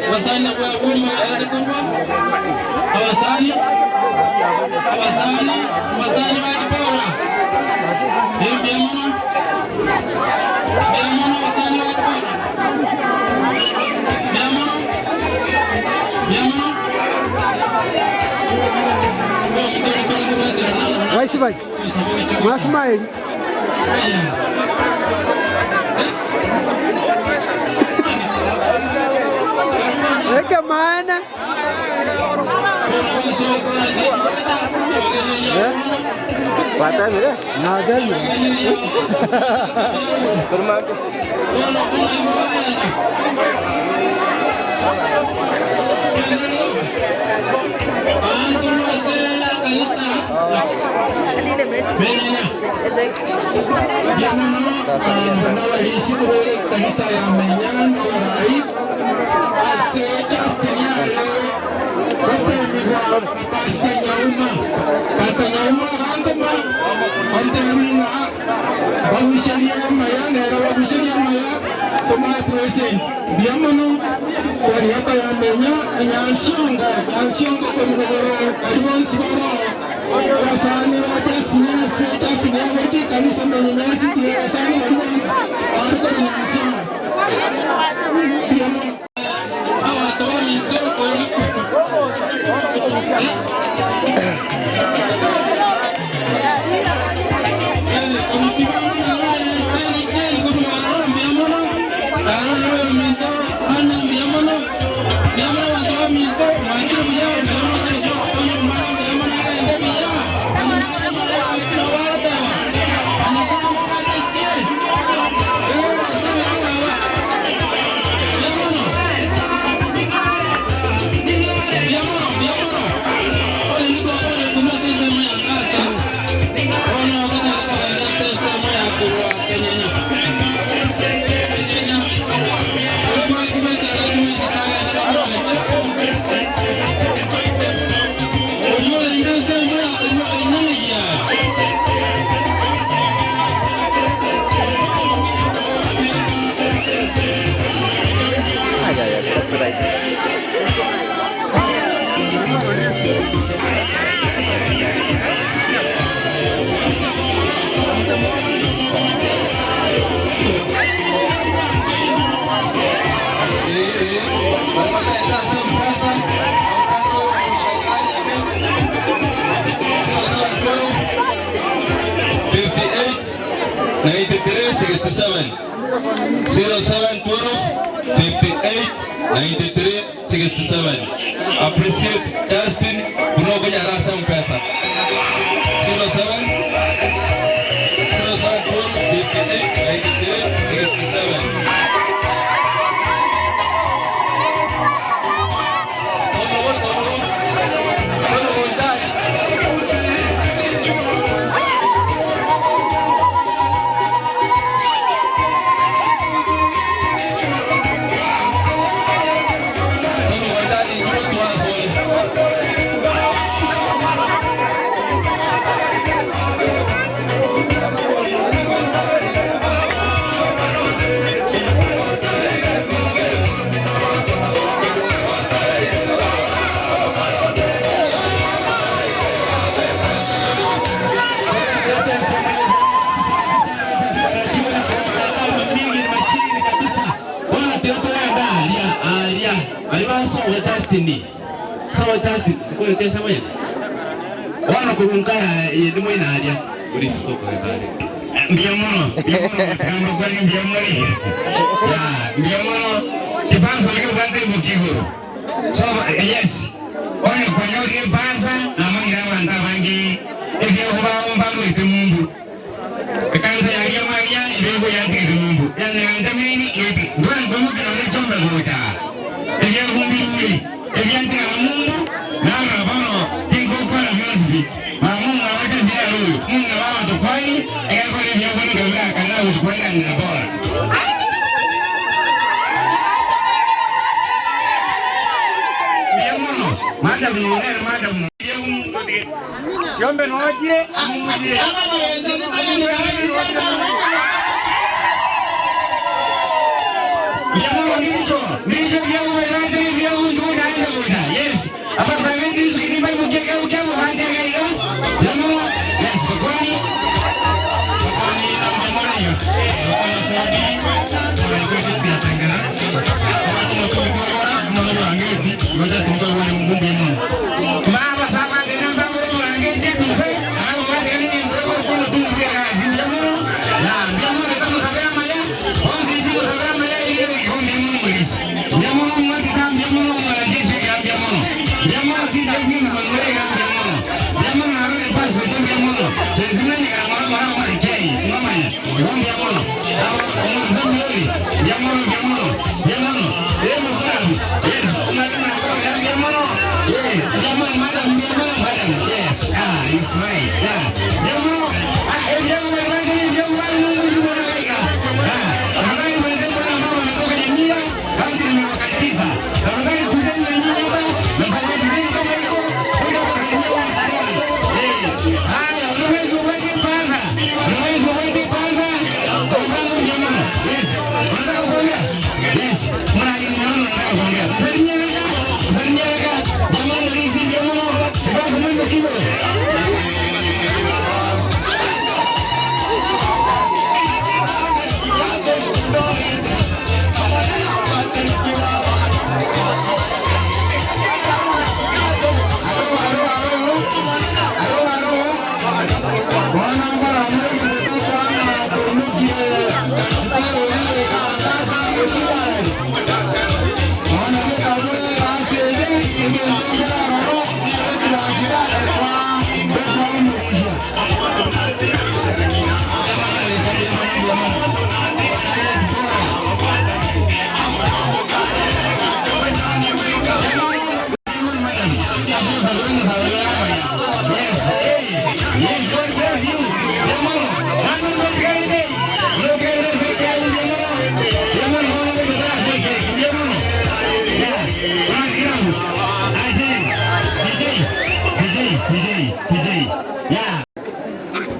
abasani bwagumba adekorwa, abasani, abasani, abasani badipora. Mbia mono, mbia mono abasani badipora. Mbia mono, mbia mono. Waismail. Wasmail. Eke maana. Watani Nadal. N'abalisi kubera ekanisa ya Menyano abarai ase Justin yale basemibwa na Pastor Nyauma. Pastor Nyauma gantoma ontebinga bagwisheria amaya nero bagwisheria amaya tomae present mbuya mono kwariaba ya Menya Nyansiongo Nyansiongo korugogoro bari bonsi boro basani ba Justin ase Justin yagochi kanisa Menya Nyasi basani bari bonsi barikora Nyansiongo mbuya mono abantu baminto Ay, ay, ay, copyright. Appreciate Justin Bunogo Nyarasa Mpesa. 07 07 12 58 93 67. Bari basobe Justin. Sobe Justin. Nkorete ensemo eye. Bono korwa nkaya eye ndi moino aria. Mbuya mono, mbuya mono, gamba kwani mbuya more. Ya, mbuya mono. Kipasa naki obwate riboki igoro. So, yes. Onye kwanyorire epasa, namanyire abanto abange ebiago bao mbarwete mumbu. Ekanisa yaria maria ebiago yantigete mumbu. Yanyantamini eti, ndwankoimokia nonye chombe gocha. Ebiago mbirure. Ebiantigara mumbu, narora bono tingokwana bionsi pi. Mama omwabo Jesse nere oyo, omong'ina bw'abanto kwani, egekora ebiago nigo birakane na gochia kwenganera bora. Mbuya mono, madam oyo nere madam. Chiombe nochire, amumutire. Mbuya mono minto, minto ebiago bairante ebiago intwe naende gocha. Yes. Abasae b'endisuki nimbaimukie ekeegu kiabo bantege iga. Mbuya mono. Yes, tokwani. Tokwani na mbuya mono iga. Tokwani ase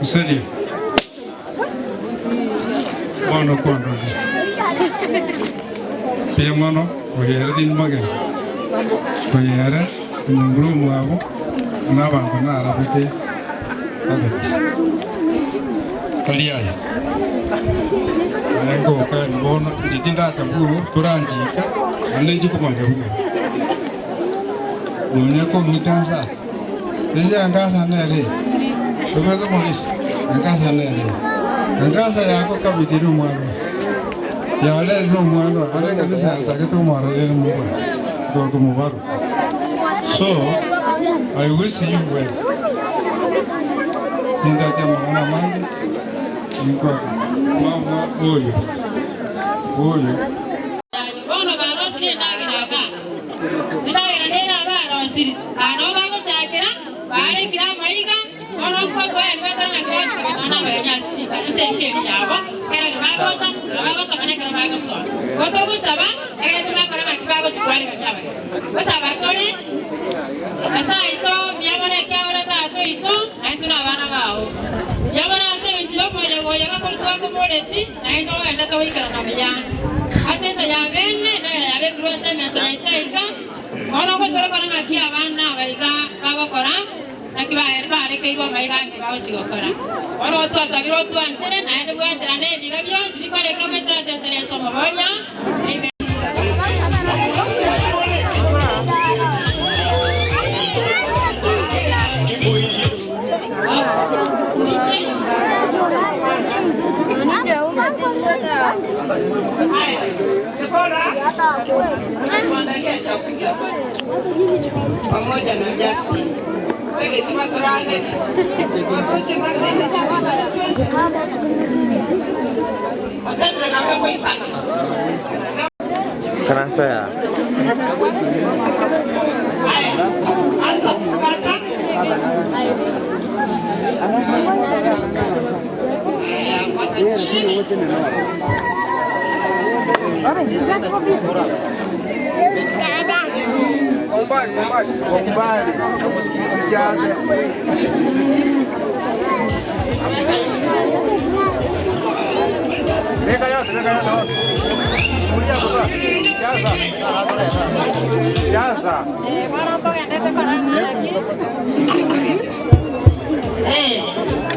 Mseli. Bono kwandori. Mbuya mono koyere tindi mageni. Koyere omonguru omwabo buna abanto narabete agati. Tari aya. Aye ngokani bono inche tindaka buru toranchika naende inche komanya buya. Nonya kong'ita nsa. Ase engasa nere, tobwate omorisia, engasa nere, engasa yako kabiti ere omwana oye, yarere nomwana oye, are ekanisa yachagete komorera ere mobaro, korwa mobaro. So, I wish you well. Nintake amang'ana amange, ninkwake mama oyo, oyo. Bono barosirie endagera iga, endagera nere abarosirie. Aa nao bagochakera, barekire amaiga, bono nkoboa batara naki bagochika nonya nabageni ase chikanisa eria eria yabo, ekero bagocha, ekero bagosoma na ekero bagosoa. Igo togosaba, ekero tibakora naki bagochia koaregania abageni. Gosaba tore, Nyasae oito, mbuya mono ekiagera Tata oito, na intwe nabana bao. Mbuya mono ase engencho y'omoyega oyo gakori twakoboreti, naende ogenderete goikerana buya. Ase ense ya bene, endagera yabekirwe ase emesa yaito aiga, Bono ngotorekora ng'aki abana aba iga bagokora, naki barekeirwe amaiga ange bagochia gokora. Bono twasabire otwanchere, naende bwancherane ebiga bionsi bikoreke goetera ase enchera y'ense omoboria. Amen. Tuandalia chakula pamoja na Justin. Tegeti baturagani. Watoche magene. Watatu na wewe sana. Karansa ya. Anza kukata.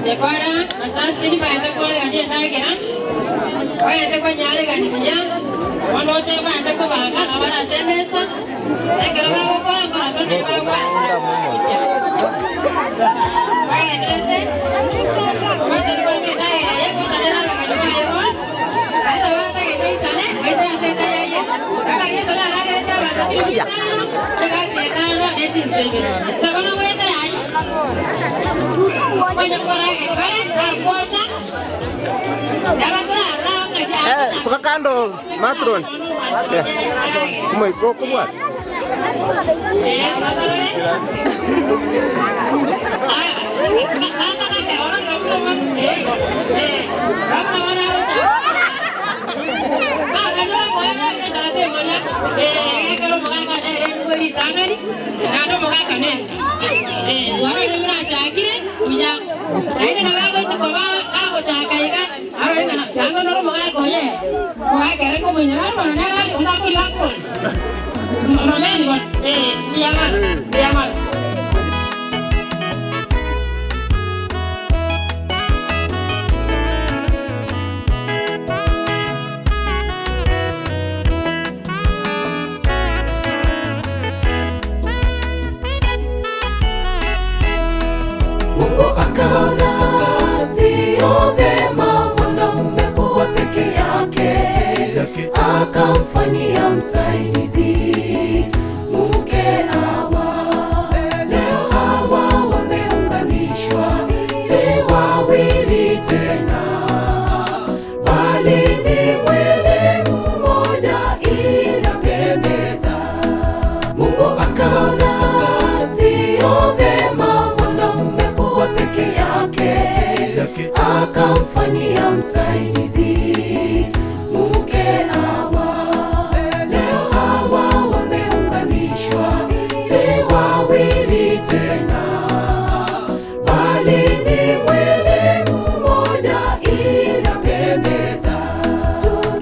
Separa, natastini baende koregania endagera, baende konyaregani buya, bono oche baende kobanga nabo barase emesa, ekero bagokora batondire bagokora bagenderete, obatari korema endagera eye, gosanera abageni baye bonsi, naende batagete isane, goetera ase etari eye, akarigeso naragerete abanto chilifu isano, egasi etano, na echinse ibere. Bono goetera aywo, Eh, suka kando matron. Eh. Kumoiko kubwa. Mungu akaona sio vema mwanaume kuwa peke yake, akamfanyia msaidizi mke Hawa. Leo hawa wameunganishwa, si wawili tena, bali ni mwili mmoja. Inapendeza. Mungu akaona sio vema mwanaume kuwa peke yake, akamfanyia msaidizi mke Hawa. Leo hawa wameunganishwa, si wawili tena, bali ni mwili mmoja. Inapendeza.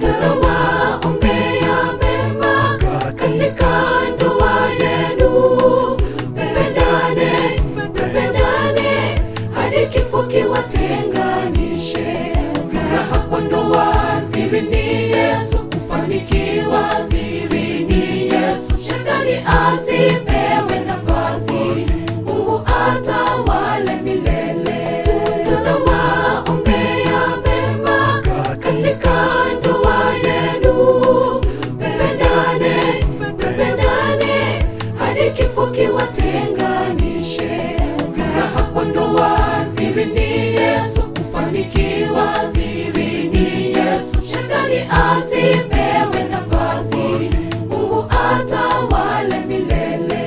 Tunawaombea mema katika ndoa yenu, mpendane, mpendane hadi kifo kiwatenganishe. Furaha kwa ndoa siri ni Yesu, kufanikiwa siri ni Yesu. Shetani asipewe nafasi, Mungu atawale milele. Tunawaombea mema katika ndoa yenu, mpendane, mpendane hadi kifo kiwatenganishe. Furaha kwa ndoa siri ni Yesu, kufanikiwa siri ni Yesu. Shetani asipewe nafasi, Mungu atawale milele.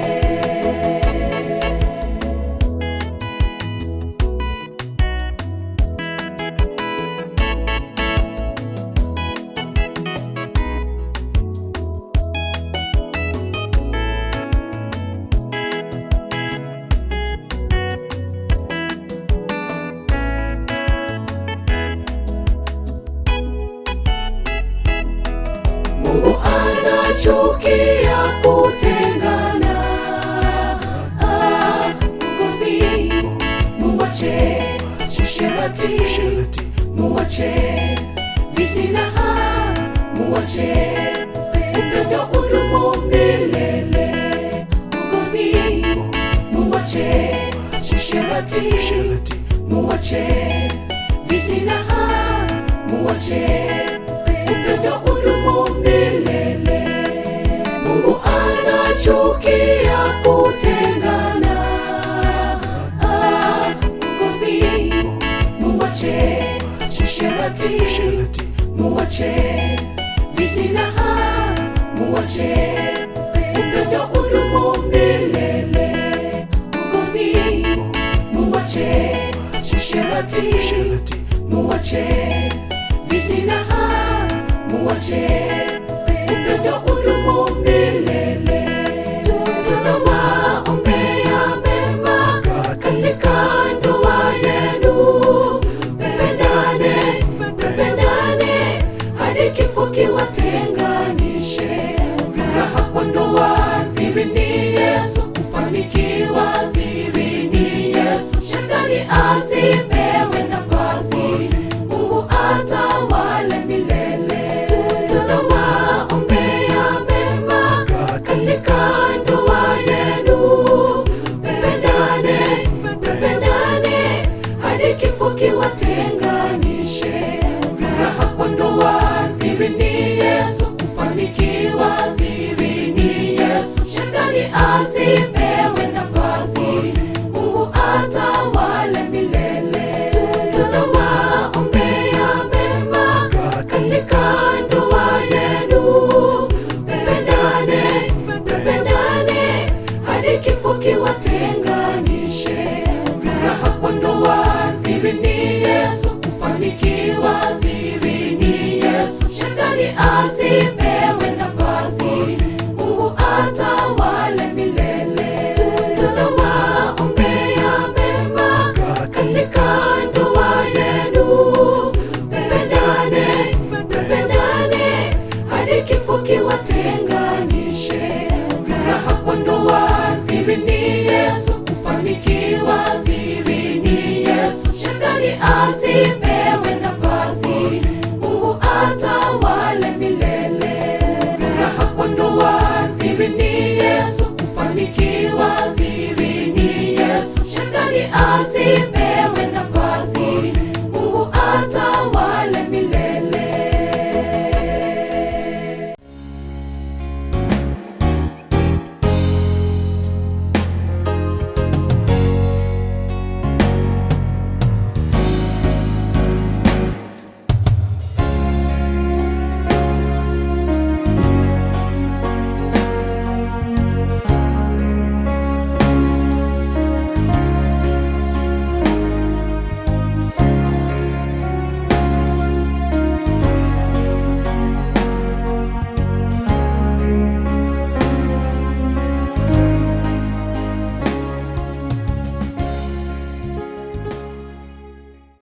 Mungu anachukia kutengana. Ah, ugomvi muwache, usherati muwache, fitina muwache, upendo udumu milele. Ugomvi muwache, usherati muwache, fitina muwache, upendo udumu milele. Muwache fitina, muwache upendo udumu milele. Ugomvi muwache, usherati muwache, fitina muwache, upendo udumu milele. Tunawaombea mema katika ndoa yenu, mpendane, mpendane hadi kifo kiwatenganishe. Furaha kwa ndoa siri ni Yesu, kufanikiwa siri ni Yesu. Shetani asipewe nafasi, Mungu atawale milele. Tunawaombea mema katika ndoa yenu, mpendane, mpendane hadi kifo kiwatenganishe. Furaha kwa ndoa siri ni Yesu, kufanikiwa siri ni Yesu. Shetani asipewe nafasi, Mungu atawale milele. Tunawaombea mema katika ndoa yenu, mpendane, mpendane hadi kifo kiwatenganishe. Furaha kwa ndoa siri ni Yesu, kufanikiwa siri ni Yesu. Shetani asipewe nafasi, Mungu atawale milele. Tunawaombea mema katika ndoa yenu, mpendane, mpendane hadi kifo kiwatenganishe. Furaha kwa ndoa siri ni Yesu, kufanikiwa siri ni Yesu. Shetani asipewe nafasi, Mungu atawale milele. Furaha kwa ndoa siri ni